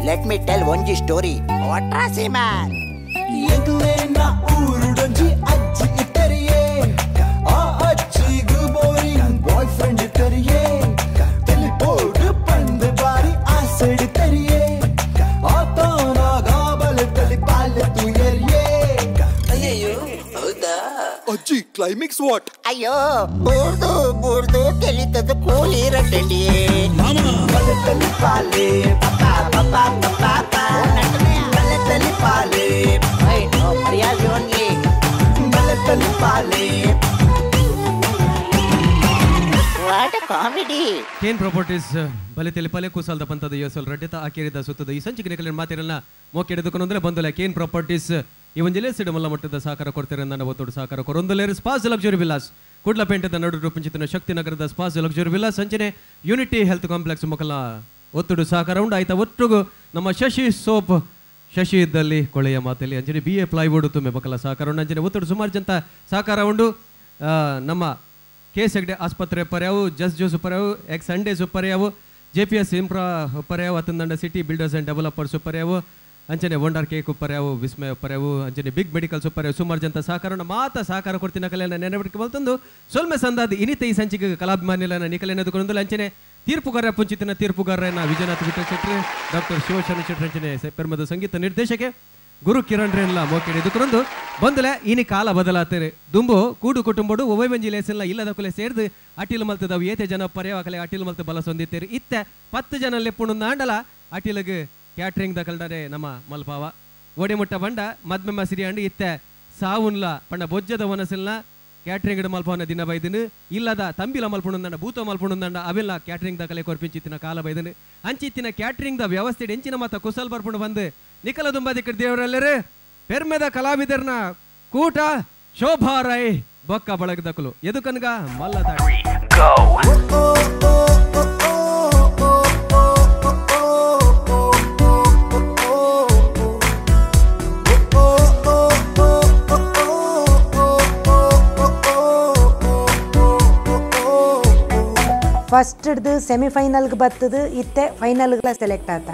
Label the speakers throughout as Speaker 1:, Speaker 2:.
Speaker 1: Let me tell one story. What a man!
Speaker 2: Boyfriend தெரியே தெளிப்போடு பந்து Pari azide தெரியே ஆத்தானா காபல் தெளிப்பால துயரியே.
Speaker 3: ಅಯ್ಯಯ್ಯೋ, ಹೌದಾ
Speaker 2: ಅಜ್ಜಿ, ಕ್ಲೈಮ್ಯಾಕ್ಸ್ what?
Speaker 1: ಅಯ್ಯೋ, ಬೂರ್ದು ಬೂರ್ದು ತೆಲಿತದ ಕೂಲಿ ರಟ್ಟಂಡಿ.
Speaker 2: ಬಲೆ ತೆಲಿಪಾಲೆ ಪಪಾ ಪಪಾ ಪಪಾ ಬಲೆ ತೆಲಿಪಾಲೆ
Speaker 1: ಮರ್ಯಾದೆ ಓನ್ಲಿ
Speaker 2: ಬಲೆ ತೆಲಿಪಾಲೆ.
Speaker 1: What a comedy.
Speaker 4: Kane properties ಬಲೆ ತೆಲಿಪಾಲೆ ಕುಸಾಲ್ದ ಪಂತದ ಯೋಸಲ್ ರಡ್ಡಿತ ಆಕೇರಿದ ಸುತ್ತದ ಈ ಸಂಚಿಕೆ ನಿಕಲಿನ ಮಾತಿರಲ್ಲ ಮೋಕೆಡೆದುಕೊಂಡ್ರೆ ಬಂದಲ್ಲ. ಕೇನ್ ಪ್ರಾಪರ್ಟೀಸ್ ಈ ಒಂದು ಜಿಲ್ಲೆ ಸಿಡಮಲ್ಲ ಮಟ್ಟದ ಸಹಕಾರ ಕೊಡ್ತಾರೆ ನನ್ನ ಒತ್ತೋಡು ಸಹಕಾರ ಕೊರೊಂದಲೇರು. ಸ್ಪಾಸ್ ಲಕ್ಸುರಿ ವಿಲಾಸ್ ಕುಡ್ಲಪೇಂಟದ ನಡು ರೂಪಿಂಚಿತನ ಶಕ್ತಿ ನಗರದ ಸ್ಪಾಸ್ ಲಕ್ಸುರಿ ವಿಲಾಸ್ ಅಂಚನೆ ಯೂನಿಟಿ ಹೆಲ್ತ್ ಕಾಂಪ್ಲೆಕ್ಸ್ ಮೊಕಲ ಒತ್ತಡು ಸಹಕಾರ ಉಂಡು. ಆಯ್ತಾ ಒಟ್ಟುಗು ನಮ್ಮ ಶಶಿ ಸೋಪ್ ಶಶಿ ಇದ್ದಲ್ಲಿ ಕೊಳೆಯ ಮಾತಲ್ಲಿ ಅಂಚನೆ ಬಿ ಎ ಪ್ಲೈವುಡ್ ತುಮೆ ಬಕಲ ಸಹಕಾರ ಉಂಡು. ಅಂಚನೆ ಒತ್ತಡು ಸುಮಾರು ಜಂತ ಸಹಕಾರ ಉಂಡು. ನಮ್ಮ ಕೆ ಎಸ್ ಹೆಗ್ಡೆ ಆಸ್ಪತ್ರೆ ಪರ್ಯಾವು, ಜಸ್ ಜೋಸ್ ಪರ್ಯಾವು, ಎಕ್ಸ್ ಸಂಡೇಸ್ ಪರ್ಯಾವು, ಜೆ ಪಿ ಎಸ್ ಇಂಪ್ರಾ ಪರ್ಯಾವು, ಅತಂದಂಡ ಸಿಟಿ ಬಿಲ್ಡರ್ಸ್ ಆ್ಯಂಡ್ ಡೆವಲಪರ್ಸ್ ಪರ್ಯಾವು, ಅಂಚನೆ ವಂಡರ್ ಕೇಕ್ ಪರ್ಯಾವು, ವಿಸ್ಮಯ ಪರ್ಯಾವು, ಅಂಚನೆ ಬಿಗ್ ಮೆಡಿಕಲ್ಸ್ ಪರ್ಯಾವು ಸುಮಾರು ಜಂತ ಸಹಕಾರ ಮಾತ ಸಹಕಾರ ಕೊಡ್ತಿನ ಕಲೆಯನ್ನು ನೆನಪಿಟ್ಟು ಬಲ್ತಂದು ಸೊಲ್ಮೆ ಸಂದಾದ ಇನಿತ ಈ ಸಂಚಿಕೆ ಕಲಾಭಿಮಾನಿಲನ ನಿಕಲೆನೆದುಕೊಂಡು ಅಂಚನೆ ತೀರ್ಪುಗಾರ ಪುಂಚಿತನ ತೀರ್ಪುಗಾರನ ವಿಜಯನಾಥ್ ವಿಠಲ್ ಶೆಟ್ಟಿ, ಡಾಕ್ಟರ್ ಶಿವಶರಣ ಶೆಟ್ಟಿ, ಅಂಚನೆ ಪೆರ್ಮದ ಸಂಗೀತ ನಿರ್ದೇಶಕೆ ಗುರು ಕಿರಣ್ ರೇನ್ಲ ಮೋಕೆಡೆ ಎದುಕೊಂಡು ಬಂದಲೆ. ಇನಿ ಕಾಲ ಬದಲಾತೇನೆ ದುಂಬು ಕೂಡು ಕುಟುಂಬಡು ಒವೈ ಮಂಜಿ ಲೇಸಲ್ಲ ಇಲ್ಲದ ಕುಲೆ ಸೇರ್ದು ಅಟಿಲ್ ಮಲ್ತದವು ಏತೆ ಜನ ಪರ್ಯಾವಕಲೆ ಅಟಿಲ್ ಮಲ್ತ ಬಲ ಸೊಂದಿತ್ತೇರಿ. ಇತ್ತೆ 10 ಜನ ಲೆಪ್ಪುಣು ನಾಂಡಲ ಅಟಿಲಗ್ ಕ್ಯಾಟ್ರಿಂಗ್ ದಕಲ್ಡರೆ ನಮ್ಮ ಮಲ್ಪಾವ ಒಡೆಮುಟ್ಟ ಬಂಡ ಮದ್ಮೆ ಮಸಿರಿ ಅಂಡು ಇತ್ತೆ ಸಾವುನ್ಲ ಪಂಡ ಬೊಜ್ಜದ ವನಸಿಲ್ನ ಕ್ಯಾಟ್ರಿಂಗ್ ಮಲ್ಪವನ ದಿನ ಬೈದಿನ ಇಲ್ಲದ ತಂಬಿಲ ಮಲ್ಪುಣುಂದಂಡ ಭೂತ ಮಲ್ಪುಣುಂದಂಡ ಅವೆಲ್ಲ ಕ್ಯಾಟ್ರಿಂಗ್ ದಕಲೆ ಕೊರ್ಪಿಂಚಿತ್ತಿನ ಕಾಲ ಬೈದಿನ ಅಂಚಿತ್ತಿನ ಕ್ಯಾಟ್ರಿಂಗ್ the ವ್ಯವಸ್ಥೆ ಎಂಚಿನ ಮತ ಕುಸಲ್ ಬರ್ಪುಣು ಬಂದು ನಿಖಲ ದುಂಬಾದಿಕ್ಕರ್ ದೇವರಲ್ಲರೇ ಪೆರ್ಮೆದ ಕಲಾವಿದರ್ನ ಕೂಟ ಶೋಭಾ ರೈ ಬೊಕ್ಕ ಬಳಗದಕಲು ಎದುಕನ್ಗ ಮಲ್ಲದ.
Speaker 5: ಫಸ್ಟ್ ಹಿಡ್ದು ಸೆಮಿಫೈನಲ್ಗೆ ಬರ್ತದೆ, ಇತ್ತೆ ಫೈನಲ್ಗೆ ಸೆಲೆಕ್ಟ್ ಆತ.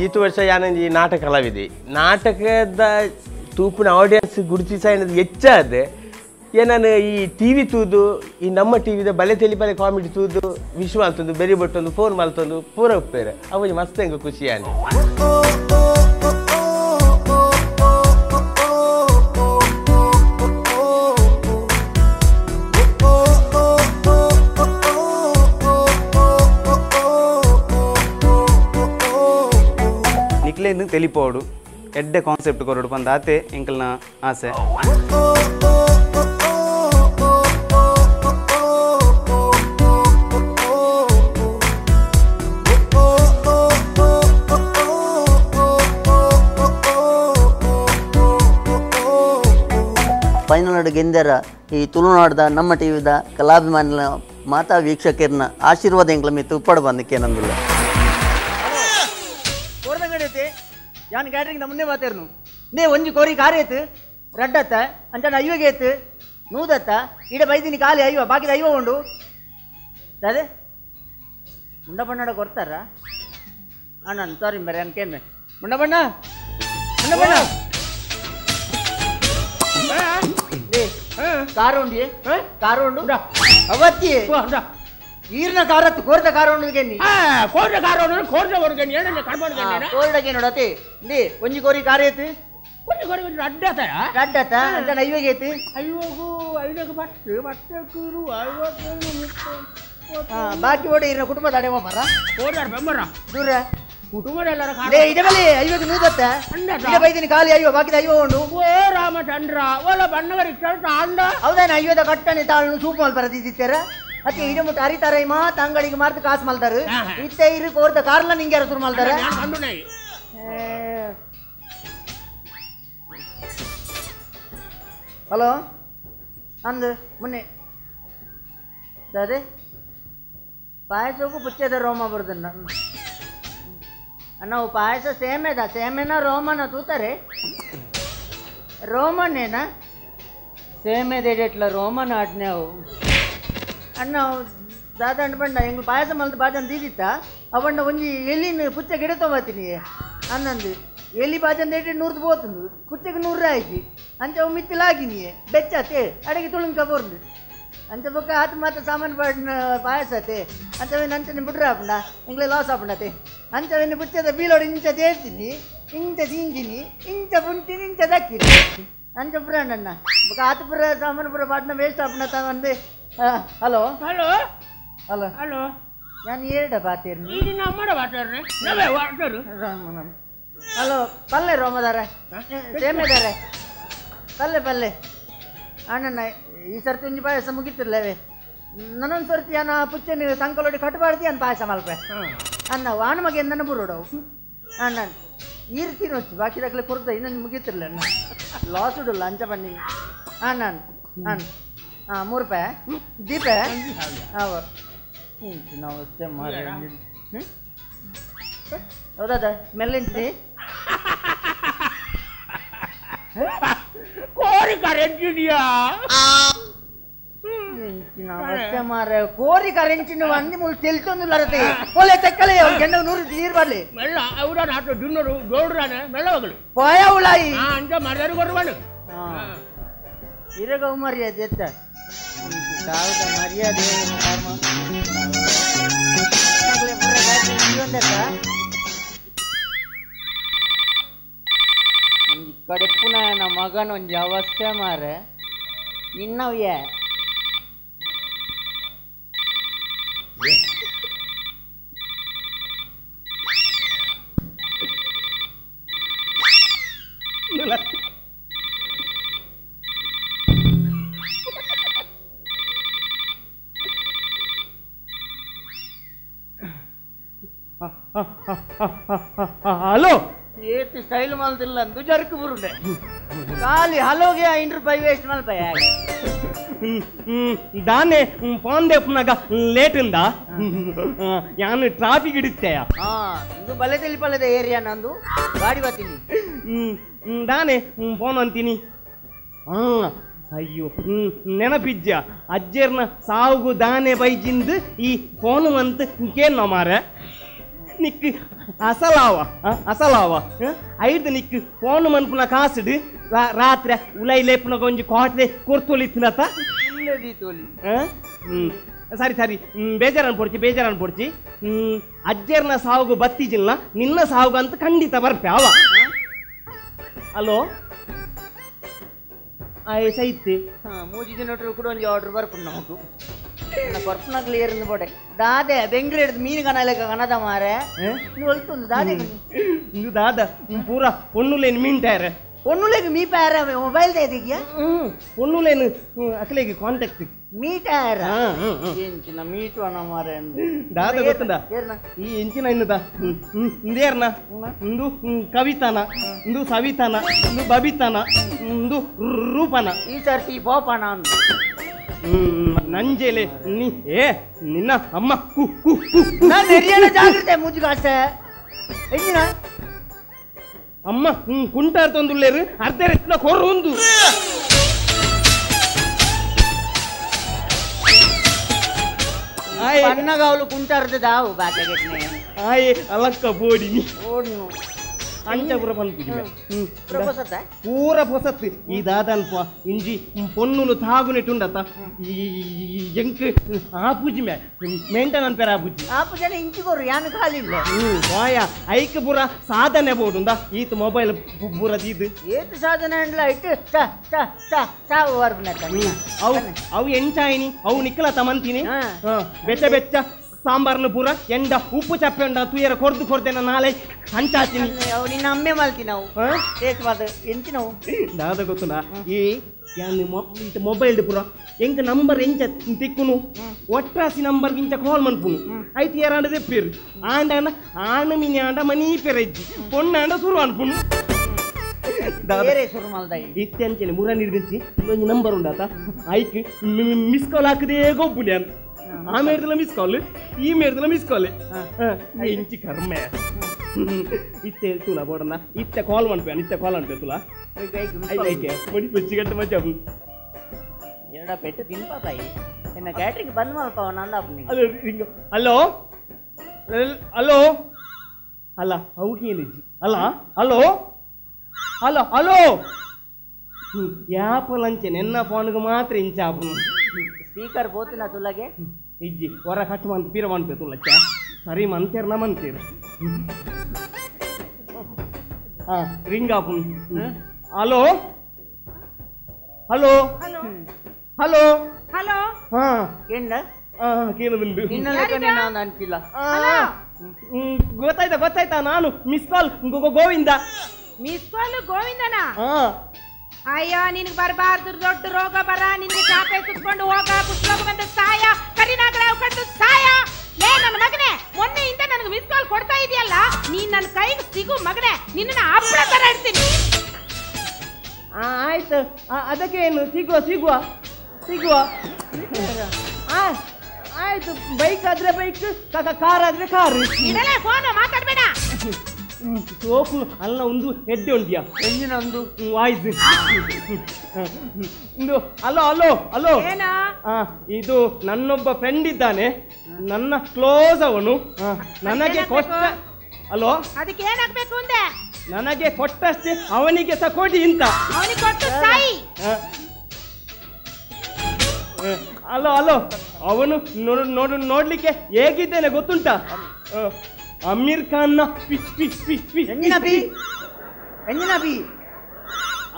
Speaker 6: ಈತು ವರ್ಷ ಯಾನಂಜಿ ನಾಟಕ ಕಲಾವಿದೆ ನಾಟಕದ ತೂಪಿನ ಆಡಿಯನ್ಸ್ ಗುರುತಿಸಾಯಿನದು ಹೆಚ್ಚಾದೆ ಏನಾನು ಈ ಟಿ ವಿ ತೂದು ಈ ನಮ್ಮ ಟಿ ವಿದ ಬಲೆ ತೆಲಿ ಬಲೆ ಕಾಮಿಡಿ ತೂದು ವಿಶ್ ಮಲ್ತೊಂದು ಬೆರಿ ಬಟ್ಟೊಂದು ಫೋನ್ ಮಲ್ತೊಂದು ಪೂರ ಉಪ್ಪೇರೆ ಅವು ಮಸ್ತ್ ಹೆಂಗೆ ಖುಷಿಯಾನೆ.
Speaker 7: ನಿಕ್ಲೇನು ತೆಲಿಪೋಡು ಎಡ್ಡೆ ಕಾನ್ಸೆಪ್ಟ್ ಕೊರಡು ಬಂದಾತೆ ಎಂಕಲ್ನ ಆಸೆ.
Speaker 8: ಫೈನಲ್ ಗೆಂದರ ಈ ತುಳುನಾಡ್ದ ನಮ್ಮ ಟಿ ವಿದ ಕಲಾಭಿಮಾನಿನ ಮಾತಾ ವೀಕ್ಷಕರನ್ನ ಆಶೀರ್ವಾದ ಎಂಕ್ಲ ಮಿತ್ತು ಉಪ್ಪಡು ಬಂದಕ್ಕೆ ನಂದಿಲ್ಲ.
Speaker 9: ಯಾನ್ ಕ್ಯಾಟ್ರಿಂಗ್ ಮುನ್ನೆ ಮಾತೇರ್ನು ನೇ ಒಂಜಿ ಕೋರಿ ಕಾರೇತು ರಡ್ಡತ್ತ ಅಂಚನ ಐವಗೇತು ನೂದತ್ತ ಇಡ ಬೈದಿನಿ ಖಾಲಿ ಐವ ಬಾಕಿದ ಐವ ಉಂಡು ಅದೇ ಮುಂಡ ಬಣ್ಣಡ ಕೊಡ್ತಾರ ಅಣ್ಣ ಸಾರಿ ಮರೆ ಅನ್ಕೇನ್ಮೆ ಮುಂಡ ಬಣ್ಣ ಮುಂಡ ಬಣ್ಣ ಕಾರು ಉಂಡಿ ಕಾರು ಉಂಡು ಅವತ್ತಿ ಈರ್ನ ಕಾರತ್ತು ಕೋರ್ದ ಕಾರು ಉಂಡು
Speaker 10: ಕೋರ್ದ ಕಾರು ಉಂಡು ಕೋರ್ದ ಹೊರಗೆ ಏನನ್ನ ಕಡ್ಬಾರ್ದು
Speaker 9: ಕೋರ್ಡಗೆ ನೋಡತಿ ಇಂದಿ ಒಂಜಿ ಕೋರಿ ಕಾರ್ ಐತಿ
Speaker 10: ಒಂಜಿ ಕೋರಿ ರಡ್ಡತ
Speaker 9: ರಡ್ಡತ ಅಂತ ಐವಗೆ ಐತಿ
Speaker 10: ಐವಗು ಐವಗೆ ಬಟ್ಟು ಬಟ್ಟಕೂರು ಐವತ್ತು
Speaker 9: ಬಾಕಿ ಓಡಿ ಇರೋ ಕುಟುಂಬದ ಅಡೆ ಮರ
Speaker 10: ಕೋರ್ದಾರ ಬೆಂಬರ
Speaker 9: ದೂರ
Speaker 10: ಕುಟುಂಬದೆಲ್ಲರ
Speaker 9: ಲೇ ಇದೆ ಬಲಿ ಐವಗೆ ನೂದತ್ತ ಇದೆ ಬೈದಿನಿ ಖಾಲಿ ಐವ ಬಾಕಿದ ಐವ ಉಂಡು
Speaker 10: ಓ ರಾಮಚಂದ್ರ ಓಲ ಬಣ್ಣವರಿಗೆ ಅಂಡ
Speaker 9: ಹೌದಾನ ಐವದ ಕಟ್ಟನೆ ತಾಳು ಸೂಪ್ ಮಲ್ ಬರದಿದ್ದೀರ ಅತ್ತೆ ಇಡ ಮುಟ್ಟ ಅರಿತಾರ ಮಾತ ಅಂಗಡಿಗೆ ಮಾರ್ದು ಕಾಸು ಮಲ್ತಾರು ಇತ್ತೆ ಇರು ಕೋರ್ದ ಕಾರ್ಲ ನಿಂಗೆ ಯಾರು ಶುರು ಮಲ್ತಾರ ಹಲೋ ಅಂದು ಮುನ್ನೆ ಅದೇ ಪಾಯಸಕ್ಕೂ ಪುಚ್ಚದ ರೋಮ ಬರುದನ್ನ ಅಣ್ಣ ಪಾಯಸ ಸೇಮೆದ ಸೇಮೆನ ರೋಮನ ತೂತಾರೆ ರೋಮನೇನಾ ಸೇಮೆದ ರೋಮನ ಆಡ್ನ್ಯಾವು ಅಣ್ಣ ದಾದ ಅಂಡ್ ಬಂಡ ಎಂಗ್ಳು ಪಾಯಸ ಮಲ್ದು ಬಾಜನ್ ದೀದಿತ್ತ ಅವಣ್ಣ ಒಂಜಿ ಎಲಿನ ಪುಚ್ಚ ಗಿಡ ತೊಗೊತೀನಿ ಅನ್ನಂದು ಎಲಿ ಬಾಜನ್ ದೇಟಿ ನೂರ್ದು ಬೋತಂದು ಪುಚ್ಚಗೆ 100 ಆಯ್ತು ಅಂಚ ಅವು ಮಿತ್ತಿಲಾಗಿನಿ ಬೆಚ್ಚಾತೆ ಅಡಿಗೆ ತುಳುಂಕ ಬೋರ್ದು ಅಂಚ ಬೊಕ್ಕ ಆತ ಮಾತ್ರ ಸಾಮಾನು ಪಾಡಿನ ಪಾಯಸ ಆತೆ ಅಂಚವೇನು ಅಂಚನೆ ಬಿಡ್ರೆ ಆಪುಂಡ ಎಂಗ್ಲೇ ಲಾಸ್ ಆಪುಂಡತೆ ಅಂಚವೇನು ಪುಚ್ಚದ ಬೀಲೋಡು ಇಂಚ ತೇಳ್ತೀನಿ ಇಂಚ ಸೀಂಜಿನಿ ಇಂಚ ಪುಂಟಿನಿ ಇಂಚ ದಕ್ಕಿನಿ ಅಂಚ ಪುರಾಣಣ್ಣ ಬೊಕ್ಕ ಆತ ಪುರ ಸಾಮಾನು ಪುರ ಪಾಡಿನ ವೇಸ್ಟ್ ಆಪುಂಡ ತ hello
Speaker 10: hello
Speaker 9: hello
Speaker 10: hello
Speaker 9: ನಾನು ಏಡ ಬಾತೇರ್ನಿ
Speaker 10: ಇದು ನಮ್ಮಡ ಬಾತೇರ್ನಿ ನವೇ ವಾಟರು
Speaker 9: ಹಲೋ ಪಲ್ಲೆ ರೋಮದಾರೆ ಸೇಮೆದಾರೆ ಪಲ್ಲೆ ಪಲ್ಲೆ ಅಣ್ಣಣ್ಣ ಈ ಸರ್ತಿ ಒಂಜಿ ಪಾಯಸ ಮುಗಿತಿರ್ಲವೇ ನನ್ನೊಂದು ಸರ್ತಿ ಅನ್ನ ಪುಚ್ಚೆ ನೀವು ಸಂಕಲೋಡಿ ಕಟ್ಟಬಾರ್ದಿ ಅನ್ನ ಪಾಯಸ ಮಲ್ಪೆ ಅನ್ನ ವಾಣ ಮಗ ಎಂದನ್ನ ಬುರೋಡವು ಅಣ್ಣ ಈ ರೀತಿ ನೋಚಿ ಬಾಕಿ ದಾಖಲೆ ಕೊಡ್ತಾ ಇನ್ನೊಂದು ಮುಗಿತಿರ್ಲ ಅಣ್ಣ ಲಾಸ್ ಉಡಲ್ಲ ಅಂಚ ಬನ್ನಿ ಅಣ್ಣ ಅಣ್ಣ ಹಾಂ 3 ರೂಪಾಯಿ ದೀಪೆ ಹಾಂ ನಮಸ್ತೆ ಮಾರ ಹ್ಞೂ ಹೌದಾ ಸ್ಮೆಲ್ ಎಂಟಿ
Speaker 10: ಕೋರಿ ಕರೆಂಚಿನಿಯಾ
Speaker 9: ನಮಸ್ತೆ ಮಾರ ಕೋರಿ ಕರೆಂಚಿನ ಅಂದಿ ಮುಳು ತೆಲ್ತೊಂದು ಪೋಲೆ ತೆಕ್ಕಲೆ ಅವ್ರು ಗಂಡ 100 ನೀರು ಬರಲಿ
Speaker 10: ಮೆಲ್ಲ ಅವರ ನಾಟು ದುನ್ನರು ಜೋಡ್ರಾನೆ ಮೆಲ್ಲ ಹೋಗಲು
Speaker 9: ಪೋಯ ಉಳಾಯಿ
Speaker 10: ಅಂಚ ಮರ್ಯಾದೆ ಕೊಡ್ಬಾರ್ದು
Speaker 9: ಹಾಂ ಇರಗ ಮರ್ಯಾದೆ ಎತ್ತ ತಾವುದ ಮರ್ಯಾದೆ ಒಂಜಿ ಕಡೆಪುನ ಮಗನ ಒಂಜಿ ಅವಸ್ಥೆ ಮಾರೆ ನಿನ್ನವ್ಯ
Speaker 6: ಹಲೋ
Speaker 9: ಏತ್ ಸ್ಟೈಲ್ ಮಲ್ತಿಲ್ಲ ಅಂದು ಜರ್ಕು ಬುರುಡೆ ಖಾಲಿ ಹಲೋಗೆ 5 ರೂಪಾಯಿ ವೇಸ್ಟ್ ಮಲ್ಪಯ
Speaker 6: ದಾನೆ ಫೋನ್ ದೇಪುನಾಗ ಲೇಟ್ ಉಂದ ಯಾನು ಟ್ರಾಫಿಕ್ ಹಿಡಿತೆಯ
Speaker 9: ಇದು ಬಲೆ ತಿಳಿಪಲ್ಲದ ಏರಿಯಾ ನಂದು ಗಾಡಿ ಬರ್ತೀನಿ
Speaker 6: ದಾನೆ ಫೋನ್ ಅಂತೀನಿ ಅಯ್ಯೋ ನೆನಪಿಜ್ಜ ಅಜ್ಜರ್ನ ಸಾವುಗು ದಾನೆ ಬೈಜಿಂದು ಈ ಫೋನು ಅಂತ ಕೇನ್ ಮಾರ ನಿಕ್ ಅಸಲಾವ ಅಸಲಾವ ಐದು ನಿಕ್ ಫೋನ್ ಮನ್ಪುನ ಕಾಸುಡು ರಾತ್ರಿ ಉಲೈ ಲೇಪುನ ಒಂಜಿ ಕ್ವಾಟ್ಲೆ ಕೊರ್ತೊಲಿತ್ತಿನತ ಸರಿ ಸರಿ ಬೇಜಾರನ್ ಪೊಡ್ಚಿ ಬೇಜಾರನ್ ಪೊಡ್ಚಿ ಅಜ್ಜರ್ನ ಸಾವುಗು ಬತ್ತಿಜಿಲ್ಲ ನಿನ್ನ ಸಾವುಗು ಅಂತ ಖಂಡಿತ ಬರ್ಪೆ ಅವ ಹಲೋ ಆಯ್ ಸೈತೆ
Speaker 9: ಮೂಜಿ ದಿನ ಕೂಡ ಒಂಜಿ ಆರ್ಡರ್ ಬರ್ಪುಂಡು ನಮಕು ಕೊರ್ಪುನ ಕ್ಲಿಯರ್ ಬೋಡೆ ದಾದೆ ಬೆಂಗ್ಳೂರು ಹಿಡ್ದು ಮೀನು ಕನಲೆಕ್ಕ ಕನದ ಮಾರೆ ನೀವು ಒಲ್ತುಂದು ದಾದೆ
Speaker 6: ಇಂದು ದಾದ ಪೂರ ಪೊಣ್ಣುಲೇನು ಮೀನ್ ಟೈರ್
Speaker 9: ಪೊಣ್ಣುಲೇನು ಮೀ ಪ್ಯಾರ ಮೊಬೈಲ್ ದೇದಿಗ್ಯಾ
Speaker 6: ಪೊಣ್ಣುಲೇನು ಅಕ್ಲೇಗೆ ಕಾಂಟ್ಯಾಕ್ಟ್
Speaker 9: ಮೀಟ್ ಆರ ಎಂಚಿನ ಮೀಟ್ ಅಣ ಮಾರೆ
Speaker 6: ದಾದ ಗೊತ್ತುಂದ ಈ ಎಂಚಿನ ಇನ್ನುದ ಇಂದೇರ್ನ ಇಂದು ಕವಿತಾನ ಇಂದು ಸವಿತಾನ ಇಂದು ಬಬಿತಾನ ಇಂದು ರೂಪನ
Speaker 9: ಈ ಸರ್ತಿ ಪೋಪನ ಅಂದು
Speaker 6: ನಂಜೇಲೆ ನೀ ಏ ನಿನ್ನ ಅಮ್ಮ ಕು ಕು ಕು
Speaker 9: ನಾನು ಜಾಗ್ರತೆ ಮುಜುಗಾಸೆ ಎಂಜಿನ
Speaker 6: ಅಮ್ಮ ಕುಂಟಾರ್ ತಂದುಲ್ಲೇರು ಅರ್ಧ ರೆಸ್ನ ಕೊರ್ರು ಒಂದು
Speaker 9: ಪನ್ನಗಾವಲು ಕುಂಟಾರ್ದ ದಾವು ಬಾತೆಗೆಟ್ನೆ
Speaker 6: ಆಯ್ ಅಲಕ್ಕ ಬೋಡಿ
Speaker 9: ಓಡ್ನು
Speaker 6: ಅಂಚ ಪೂರ ಪನ್ಪುಜಿ
Speaker 9: ಪೂರ
Speaker 6: ಪೂರ ಪೊಸತ್ತು ಈ ದಾದನ್ಪ ಇಂಜಿ ಪೊನ್ನುಲು ತಾಗುನೆಟುಂಡತ ಈ ಎಂಕ್ ಆಪುಜಿ ಮೇ ಮೇಂಟೆನ್ ಅನ್ಪೇರ ಆಪುಜಿ
Speaker 9: ಆಪುಜನ ಇಂಚಿ ಕೊರು ಯಾನು ಖಾಲಿ ಇಲ್ಲ
Speaker 6: ವಾಯ ಐಕ್ ಪೂರ ಸಾಧನೆ ಬೋಡುಂದ ಈತ ಮೊಬೈಲ್ ಪೂರ ದೀದು
Speaker 9: ಏತ್ ಸಾಧನೆ ಅಂಡ್ಲ ಇಟ್ಟು ಚ ಚ ಚ ಚ ವರ್ಬನತ
Speaker 6: ಅವು ಅವು ಎಂಚಾಯಿನಿ ಅವು ನಿಕ್ಕಲ ತಮಂತೀನಿ ಬೆಚ್ಚ ಬೆಚ್ಚ ಸಾಂಬಾರ್ನ ಪೂರ ಎಂಡ ಉಪ್ಪು ಚಪ್ಪೆ ಉಂಡ ತುಯರ ಕೊರ್ದು ಕೊರ್ದೆನ ನಾಳೆ ಹಂಚಾತೀನಿ
Speaker 9: ಅವು ನಿನ್ನ ಅಮ್ಮೆ ಮಲ್ತಿ ನಾವು ಟೇಸ್ಟ್ ಮಾತು ಎಂಚಿ ನಾವು
Speaker 6: ದಾದ ಗೊತ್ತುಂಡ ಈ ಯಾನ್ ಮೊಬೈಲ್ ಪೂರ ಎಂಕ ನಂಬರ್ ಎಂಚ ತಿಕ್ಕುನು ಒಟ್ರಾಸಿ ನಂಬರ್ ಗಿಂಚ ಕಾಲ್ ಮನ್ಪುನು ಐತಿ ಏರಾಂಡ ದೆಪ್ಪೇರು ಆಂಡ ಆಣ ಮಿನಿ ಆಂಡ ಮನಿ ಪೆರೆಜ್ಜಿ ಪೊಣ್ಣಾಂಡ ಸುರು ಅನ್ಪುನು ಇತ್ತೆ ಅಂಚನೆ ಮುರ ನಿರ್ದಿಸಿ ಇನ್ನೊಂದು ನಂಬರ್ ಉಂಡಾತ ಐಕ್ ಮಿಸ್ ಕಾಲ್ ಹಾಕದೇ ಗೊಬ್ಬುನಿ ಅಂತ ಆ ಮೇಡ್ದಲ ಮಿಸ್ ಕಾಲ್ ಈ ಮೇಡ್ದಲ ಮಿಸ್ ಕಾಲ್ ಎಂಚಿ ಕರ್ಮ ಇತ್ತೆ ತುಲಾ ಬೋಡಣ್ಣ ಇತ್ತೆ ಕಾಲ್ ಮನ್ಪೆ ಇತ್ತೆ ಕಾಲ್ ಅನ್ಪೆ ತುಲಾ ಐಕೆ ಮಡಿ ಬಚ್ಚಿಗಟ್ಟ ಮಜಾ
Speaker 9: ಎರಡ ಪೆಟ್ಟು ತಿನ್ಪ ತಾಯಿ ಎನ್ನ ಕ್ಯಾಟ್ರಿಂಗ್ ಬಂದ್ ಮಲ್ಪ ನಂದಾಪು.
Speaker 6: ಹಲೋ ಹಲೋ ಅಲ್ಲ ಅವು ಏನಿಜ್ಜಿ ಅಲ್ಲ hello hello hello ಯಾಪಲ್ ಅಂಚೆ ನೆನ್ನ ಫೋನ್ಗೆ ಮಾತ್ರ ಇಂಚಾಪುನು
Speaker 9: ಸ್ಪೀಕರ್ ಪೋತುನ ತುಲಗೆ
Speaker 6: ಇಜ್ಜಿ ಹೊರ ಕಟ್ ಮಂತ್ ಪೀರ ಮನ್ಪೆ ತುಲಚ್ಚ ಸರಿ ಮಂತೇರ್ ನ ಮಂತೇರ್ ಹಾ ರಿಂಗ್ ಆಪುನು. Hello hello hello
Speaker 11: hello
Speaker 6: ಹಾ
Speaker 9: ಕೇಂಡ
Speaker 6: ಕೇಳದುಂಡು
Speaker 9: ನಿನ್ನ ನಾನು ಅಂತಿಲ್ಲ.
Speaker 6: ಗೊತ್ತಾಯ್ತಾ ಗೊತ್ತಾಯ್ತಾ ನಾನು miss call Govinda.
Speaker 11: Miss call ಗೋವಿಂದನ? ಅಯ್ಯೋ ನಿನಗೆ ಬರಬಾರ್ದು ದೊಡ್ಡ ರೋಗ ಬರ, ನಿನಗೆ ಚಾಪೆ ಸುತ್ಕೊಂಡು ಹೋಗ, ಕುಷ್ಠರೋಗ ಬಂದ ಸಾಯ, ಕರಿನಾಗಲ ಕಂಡು ಸಾಯ. ಲೇ ನನ್ನ ಮಗನೇ, ಮೊನ್ನೆಯಿಂದ ನನಗೆ ಮಿಸ್ ಕಾಲ್ ಕೊಡ್ತಾ ಇದೆಯಲ್ಲ, ನೀನ್ ನನ್ನ ಕೈಗೆ ಸಿಗು ಮಗನೇ, ನಿನ್ನ ಹಪ್ಪಳ ತರ ಇಡ್ತೀನಿ.
Speaker 6: ಆಯ್ತು ಅದಕ್ಕೆ ಏನು ಸಿಗುವ ಸಿಗುವ ಸಿಗುವ ಆಯ್ತು. ಬೈಕ್ ಆದ್ರೆ ಬೈಕ್, ಕಾರ್ ಆದ್ರೆ ಕಾರ್.
Speaker 11: ಇಡಲೇ ಫೋನ್, ಮಾತಾಡ್ಬೇಡ.
Speaker 6: ಸೋಕು ಅಲ್ಲ ಒಂದು ಹೆಡ್ಡೆ ಉಂಟಿಯಾ
Speaker 9: ಎಂಜಿನ ಒಂದು
Speaker 6: ವಾಯ್ಸ್ ಇದು. Hello hello hello, ಇದು ನನ್ನೊಬ್ಬ ಫ್ರೆಂಡ್ ಇದ್ದಾನೆ, ನನ್ನ ಕ್ಲೋಸ್ ಅವನು. ನನಗೆ ಕೊಟ್ಟ ಹಲೋ,
Speaker 11: ಅದಕ್ಕೆ ಏನಾಗಬೇಕು ಅಂದೆ?
Speaker 6: ನನಗೆ ಕೊಟ್ಟಷ್ಟೇ ಅವನಿಗೆ ಸಹ ಕೊಡಿ ಅಂತ.
Speaker 11: ಅವನಿಗೆ ಕೊಟ್ಟು ಸಾಯಿ.
Speaker 6: ಹಲೋ ಹಲೋ, ಅವನು ನೋಡು ನೋಡ್ಲಿಕ್ಕೆ ಹೇಗಿದ್ದೇನೆ ಗೊತ್ತುಂಟಾ? ಅಮೀರ್ ಖಾನ್ ನ pitch pitch pitch pitch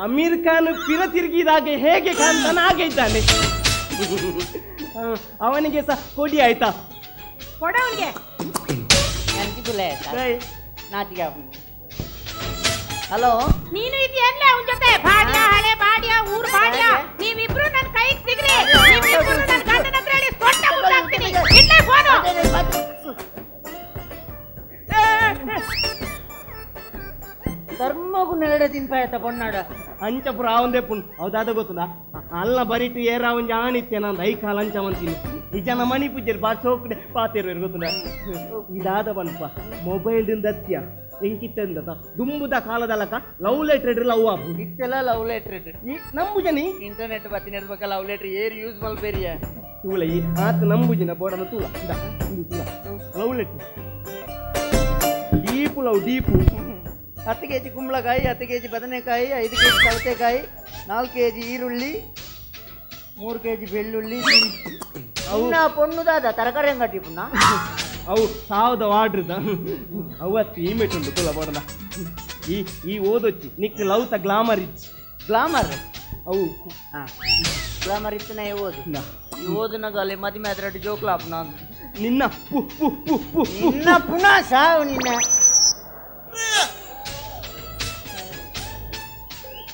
Speaker 6: Aamir Khan ಪಿರ ತಿರುಗಿದಾಗ ಹೇಗೆ ಕಾಣ್ತಾನ ಹಾಗೆ ಇದ್ದಾನೆ. ಅವನಿಗೆ ಸಹ ಕೊಡಿ ಆಯ್ತಾ?
Speaker 11: ಕೊಡ ಅವನಿಗೆ.
Speaker 9: ಹಲೋ,
Speaker 11: ನೀನು ಇದೆಯಲ್ಲ ಅವನ ಜೊತೆ ಬಾಡ್ಯ, ಹಳೆ ಬಾಡ್ಯ, ಊರು ಬಾಡ್ಯ, ನೀವಿಬ್ರು ನನ್ನ ಕೈಗೆ ಸಿಗ್ರಿ. ನೀವಿಬ್ರು ನನ್ನ ಗಂಡನ ಹತ್ರ ಹೇಳಿ ಸೊಟ್ಟ ಮುದ್ದಾಕ್ತೀನಿ. ಇಡ್ಲೇ ಫೋನು.
Speaker 9: ಧರ್ಮಗೂ ನೆರಡೆ ತಿನ್ಪಾಯತ ಪೊನ್ನಾಡ
Speaker 6: ಅಂಚಪುರ ಆವಂದೇ ಪುಣ್ ಹೌದಾದ ಗೊತ್ತದ ಅಲ್ಲ ಬರಿಟು ಏರ ಒಂಜಿ ಆಣಿತ್ತೆ ನಾನು I ಕಾಲ ಅಂಚ ಮಂತೀನಿ ಈ ಜನ ಮಣಿ ಪೂಜೆ ಬಾ ಚೌಕಡೆ ಪಾತೇರು ಗೊತ್ತದ ಇದಾದ ಬನ್ಪ ಮೊಬೈಲ್ ದತ್ಯ ಎಂಕಿತ್ತಂದ ದುಂಬುದ ಕಾಲದಲಕ ಲವ್ ಲೆಟರ್ ಲವ್ ಆಪು
Speaker 9: ಇತ್ತೆಲ್ಲ ಲವ್ ಲೆಟರ್
Speaker 6: ಈ ನಂಬುಜನಿ
Speaker 9: ಇಂಟರ್ನೆಟ್ ಬತ್ತಿನ ಇರ್ಬೇಕ ಲವ್ ಲೆಟರ್ ಏರ್ ಯೂಸ್ ಮಲ್ಪೇರಿಯ
Speaker 6: ತೂಲ ಈ ಆತ ನಂಬುಜಿನ ಬೋಡನ ತೂಲ ತೂಲ love letter deep love deep.
Speaker 9: 10 KG ಕುಂಬಳಕಾಯಿ, 10 ಕೆಜಿ ಬದನೆಕಾಯಿ, 5 ಕೆಜಿ ಸೌತೆಕಾಯಿ, 4 ಕೆಜಿ ಈರುಳ್ಳಿ, 3 ಕೆಜಿ ಬೆಳ್ಳುಳ್ಳಿ. ಪೊಣ್ಣುದಾದ ತರಕಾರಿ ಅಂಗಡಿ ಪುಣ್ಣ
Speaker 6: ಅವು ಸಾವಿರದ ವಾಡ್ರದ ಅವತ್ತು ಈಮೆಟ್ ಉಂಟು ತುಲ ಬೋಡನ ಈ ಈ ಓದೊಚ್ಚಿ ನಿಕ್ ಲವ್ತ ಗ್ಲಾಮರ್ ಇಚ್ಚಿ
Speaker 9: ಗ್ಲಾಮರ್
Speaker 6: ಅವು
Speaker 9: ಗ್ಲಾಮರ್ ಇತ್ತು ನಾ ಓದು ಈ ಓದುನಾಗ ಅಲ್ಲಿ ಮದುವೆ ಆದ್ರೆ ಜೋಕ್ಲಾಪ್ ನಾನು
Speaker 6: ನಿನ್ನ ಪು ಪು ಪು ಪು
Speaker 9: ನಿನ್ನ ಪುನಃ ಸಾವು ನಿನ್ನ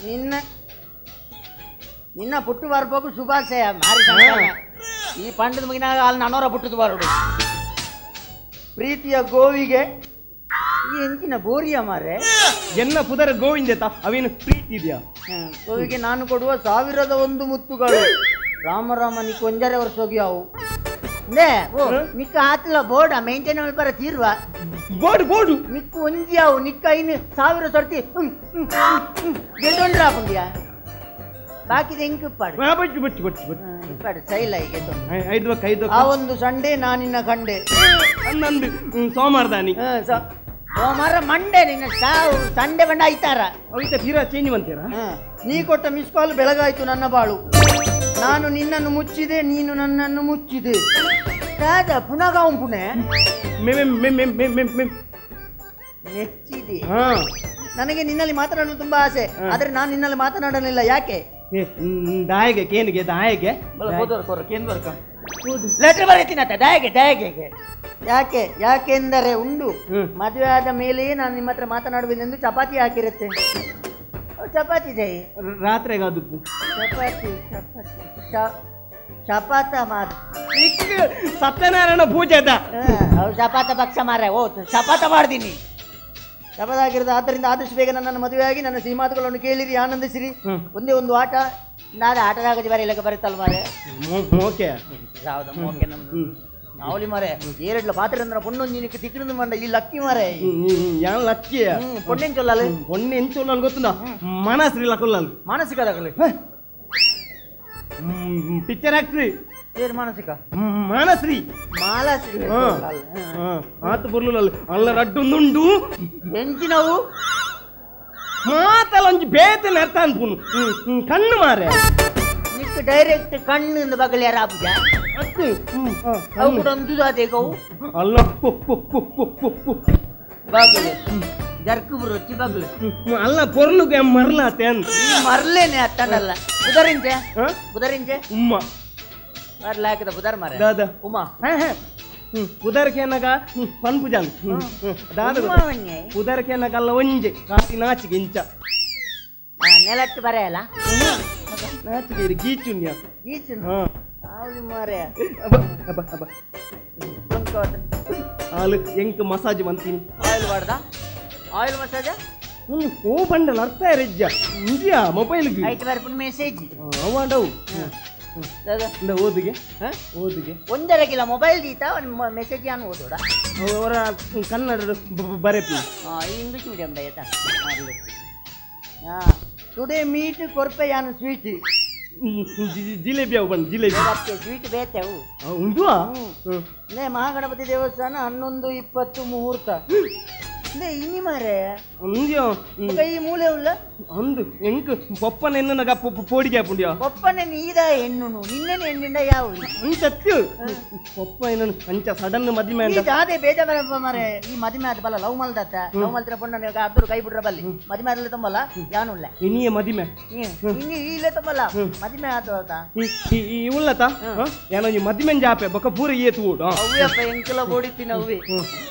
Speaker 9: ನಿನ್ನ ನಿನ್ನ ಪುಟ್ಟು ಬರ್ಬೇಕು ಶುಭಾಶಯ ಮಾರಿ. ಈ ಪಂಡದ ಮುಗಿನಾಗ ಅಲ್ಲಿ ನಾನೋರ ಪುಟ್ಟದ ಬರೋಡು. ಪ್ರೀತಿಯ ಗೋವಿಗೆ ಈ ಎಂಚಿನ ಬೋರಿಯ ಮಾರೆ
Speaker 6: ಎನ್ನ ಪುದರ ಗೋವಿಂದೆತ ಅವೇನು ಪ್ರೀತಿ ಇದೆಯಾ?
Speaker 9: ಗೋವಿಗೆ ನಾನು ಕೊಡುವ 1001 ಮುತ್ತುಗಳು. ರಾಮ ರಾಮ ನಿಕ್ ಒಂಜರೆ ವರ್ಷ ಹೋಗಿ ಅವು ಓ ನಿಕ್ಕ ಆತಲ ಬೋರ್ಡ ಮೇಂಟೈನ್ ಮಲ್ಪರ ತೀರ್ವ
Speaker 6: ಬೋರ್ಡ್ ಬೋರ್ಡು
Speaker 9: ನಿಕ್ಕು ಒಂಜಿ ಅವು ನಿಕ್ಕ 5000 ಸರ್ತಿ ಗೆದ್ದೊಂಡ್ರ ಪುಂಡಿಯ ಬಾಕಿದ ಎಂಕ್ ಇಪ್ಪಾಡು
Speaker 6: ಬಚ್ಚು ಬಚ್ಚು ಬಚ್ಚು
Speaker 9: ಇಪ್ಪಾಡು ಸೈಲ
Speaker 6: ಐದು ಐದು.
Speaker 9: ಆ ಒಂದು ಸಂಡೆ ನಾನಿನ್ನ ಕಂಡೆ
Speaker 6: ನಂದು ಸೋಮವಾರದಾನಿ
Speaker 9: ಸೋಮವಾರ ಮಂಡೆ ನಿನ್ನ ಸಾವು ಸಂಡೆ ಬಂಡ ಐತಾರ
Speaker 6: ಐತ ತೀರಾ ಚೇಂಜ್ ಅಂತೀರಾ?
Speaker 9: ನೀ ಕೊಟ್ಟ ಮಿಸ್ ಕಾಲ್ ಬೆಳಗಾಯ್ತು ನನ್ನ ಬಾಳು. ನಾನು ನಿನ್ನನ್ನು ಮುಚ್ಚಿದೆ, ನೀನು ನನ್ನನ್ನು ಮುಚ್ಚಿದೆ. ದಾದ ಪುನಃ ಪುಣೆ ಮೆಚ್ಚಿದೆ. ನನಗೆ ನಿನ್ನಲ್ಲಿ ಮಾತನಾಡಲು ತುಂಬಾ ಆಸೆ, ಆದ್ರೆ ನಾನು ನಿನ್ನಲ್ಲಿ ಮಾತನಾಡಲಿಲ್ಲ. ಯಾಕೆ?
Speaker 6: ದಾಯಗೆ ಕೇನಿಗೆ ದಾಯಗೆ
Speaker 9: ಲೆಟರ್ ಬರೀತೀನಂತ ದಾಯಗೆ ದಾಯಗೆ. ಯಾಕೆ? ಯಾಕೆಂದರೆ ಉಂಡು ಮದುವೆ ಆದ ಮೇಲೆಯೇ ನಾನು ನಿಮ್ಮ ಹತ್ರ ಮಾತನಾಡುವೆನೆಂದು ಚಪಾತಿ ಹಾಕಿರುತ್ತೆ. ಚಪಾತಿ ಜೈ
Speaker 6: ರಾತ್ರೆಗೆ ಅದಕ್ಕೂ
Speaker 9: ಚಪಾತಿ ಚಪಾತಿ ಚಪಾತ ಮಾರ್
Speaker 6: ಸತ್ಯನಾರಾಯಣ ಪೂಜೆ ಅದ
Speaker 9: ಅವ್ರು ಚಪಾತ ಪಕ್ಷ ಮಾರ ಓ ಚಪಾತ ಮಾಡ್ತೀನಿ ಚಪಾತ ಆಗಿರೋದು. ಆದ್ದರಿಂದ ಆದಷ್ಟು ಬೇಗ ನನ್ನನ್ನು ಮದುವೆಯಾಗಿ ನನ್ನ ಸಿಹಿಮಾತುಗಳನ್ನು ಕೇಳಿರಿ, ಆನಂದಿಸಿರಿ. ಒಂದೇ ಒಂದು ಆಟ, ನಾನು ಆಟದಾಗ ಬೇರೆ ಇಲ್ಲಕ್ಕೆ ಬರುತ್ತಲ್ಲ ಮಾರೆ.
Speaker 6: ಓಕೆ
Speaker 9: ಹೌದಾ? ಓಕೆ. ನಮ್ದು ನಾವಲಿ ಮಾರೆ ಏರಡ್ಲ ಪಾತ್ರೆ ಅಂದ್ರೆ ಪೊಣ್ಣೊಂದು ನಿನಕ್ಕೆ ತಿಕ್ಕಿನ ಮಂಡ ಈ ಲಕ್ಕಿ ಮಾರೆ.
Speaker 6: ಯಾನ್ ಲಕ್ಕಿ?
Speaker 9: ಪೊಣ್ಣೆನ್ ಚೊಲ್ಲಲ್ಲ,
Speaker 6: ಪೊಣ್ಣೆನ್ ಚೊಲ್ಲಲ್ ಗೊತ್ತುಂದ? ಮನಸ್ರಿ ಲಕೊಲ್ಲಲ್
Speaker 9: ಮಾನಸಿಕ ದಾಖಲೆ
Speaker 6: ಪಿಕ್ಚರ್ ಆಕ್ಟ್ರಿ
Speaker 9: ಏರ್ ಮಾನಸಿಕ
Speaker 6: ಮಾನಶ್ರೀ
Speaker 9: ಮಾಲಾಶ್ರೀ
Speaker 6: ಆತು ಬುರ್ಲುಲಲ್ ಅಲ್ಲ ರಡ್ಡೊಂದುಂಡು
Speaker 9: ಎಂಚಿನವು
Speaker 6: ಮಾತಲ್ಲ ಒಂಜಿ ಬೇತೆ ಅರ್ಥ ಅನ್ಪುನು ಕಣ್ಣು ಮಾರೆ
Speaker 9: ನಿಕ್ ಡೈರೆಕ್ಟ್ ಕಣ್ಣು ಬಗಲ್ ಯಾರ ಆಪುಜ
Speaker 6: ಅತ್ತು
Speaker 9: ಅವು ಕೂಡ ಒಂದು ಅದೇಗವು
Speaker 6: ಅಲ್ಲ
Speaker 9: ಬಗಲು ಜರ್ಕು ಬರುಚ್ಚಿ ಬಗಲು
Speaker 6: ಅಲ್ಲ ಪೊರ್ಲುಗೆ ಮರ್ಲಾತೆ ಅಂತ
Speaker 9: ಮರ್ಲೇನೆ ಅತ್ತನಲ್ಲ ಬುಧರಿಂಚೆ ಬುಧರಿಂಚೆ
Speaker 6: ಉಮ್ಮ
Speaker 9: ಬರ್ಲ ಹಾಕಿದ ಬುಧರ್ ಮಾರೆ
Speaker 6: ದಾದ
Speaker 9: ಉಮಾ
Speaker 6: ಪುದರ್ಕೆನಗ ಪನ್ಪುಜಾನ್ ದಾದ ಪುದರ್ಕೆನಗ ಅಲ್ಲ ಒಂಜೆ ಕಾಟಿ ನಾಚಿಗೆ ಇಂಚ
Speaker 9: ನೆಲಟ್ಟು ಬರೆಯಲ್ಲ
Speaker 6: ನಾಚಿಗೆ ಇರು ಗೀಚುನ್ಯ
Speaker 9: ಗೀಚುನ್ ಆವಲಿ ಮಾರೆ
Speaker 6: ಅಬ್ಬ ಅಬ್ಬ ಅಬ್ಬ ಆಲು ಎಂಕ್ ಮಸಾಜ್ ಮಂತೀನಿ
Speaker 9: ಆಯಿಲ್ ಮಾಡ್ದ ಆಯಿಲ್ ಮಸಾಜ
Speaker 6: ಓ ಬಂಡಲ್ ಅರ್ಥ ಇರಜ್ಜ ಇಂಜಿಯಾ ಮೊಬೈಲ್
Speaker 9: ಐಟ್ ಬರ್ಪುನ್ ಮೆಸೇಜ್
Speaker 6: ಅವಾಂಡವು ಓದಿಗೆ ಓದಿಗೆ
Speaker 9: ಒಂದರಗಿಲ್ಲ ಮೊಬೈಲ್ ದೀತ ಮೆಸೇಜ್ ಅನ್ನು ಓದೋಡ
Speaker 6: ಅವರ ಕನ್ನಡ ಬರೆಪಿ
Speaker 9: ಇಂಗ್ಲೀಷ್ ಮೀಡಿಯಂ ಆಯ್ತಾ ಟುಡೇ ಮೀಟ್ ಕೊರ್ಪೆ ಯಾನು ಸ್ವೀಟ್
Speaker 6: ಜಿಲೇಬಿ ಅವು ಬಂದು ಜಿಲೇಬಿ
Speaker 9: ಸ್ವೀಟ್ ಬೇತೆವು
Speaker 6: ಉಂಟು
Speaker 9: ನೇ ಮಹಾಗಣಪತಿ ದೇವಸ್ಥಾನ 11:20 ಮುಹೂರ್ತ ಇನಿ ಮಾರೆ ಈ ಮೂಲೆ ಉಳ್ಳ
Speaker 6: ಅಂದು ಎಂಕ್ ಪೊಪ್ಪನ ಎಣ್ಣನಗ ಪೋಡಿಗೆ ಹಾಪುಂಡ್ಯಾ
Speaker 9: ಪೊಪ್ಪನ ನೀದ ಎಣ್ಣುನು ನಿನ್ನೆ ಎಣ್ಣಿಂಡ ಯಾವ
Speaker 6: ಅಂಚತ್ತು ಪೊಪ್ಪ ಎಣ್ಣನು ಅಂಚ ಸಡನ್ ಮದಿಮೆ
Speaker 9: ಈ ಅದೇ ಬೇಜಾರ ಮಾರೆ ಈ ಮದಿಮೆ ಆದ ಬಲ್ಲ ಲವ್ ಮಲ್ದತ್ತ ಲವ್ ಮಲ್ತಿರ ಪೊಣ್ಣನ ಅಬ್ದುರು ಕೈ ಬಿಡ್ರ ಬಲ್ಲಿ ಮದಿಮೆ ಆದಲೆ ತುಂಬಲ್ಲ ಯಾನುಲ್ಲ
Speaker 6: ಇನಿಯ ಮದಿಮೆ
Speaker 9: ಇನಿ ಇಲ್ಲೇ ತುಂಬಲ್ಲ ಮದಿಮೆ ಆತ
Speaker 6: ಈ ಉಳ್ಳತ ಏನೋ ಈ ಮದಿಮೆ ಜಾಪೆ ಬೊಕ್ಕ ಪೂರ ಏತು ಓಡು
Speaker 9: ಅವ್ಯಪ್ಪ ಎಂಕಲ ಓಡಿತೀನಿ ಅವ್ವೆ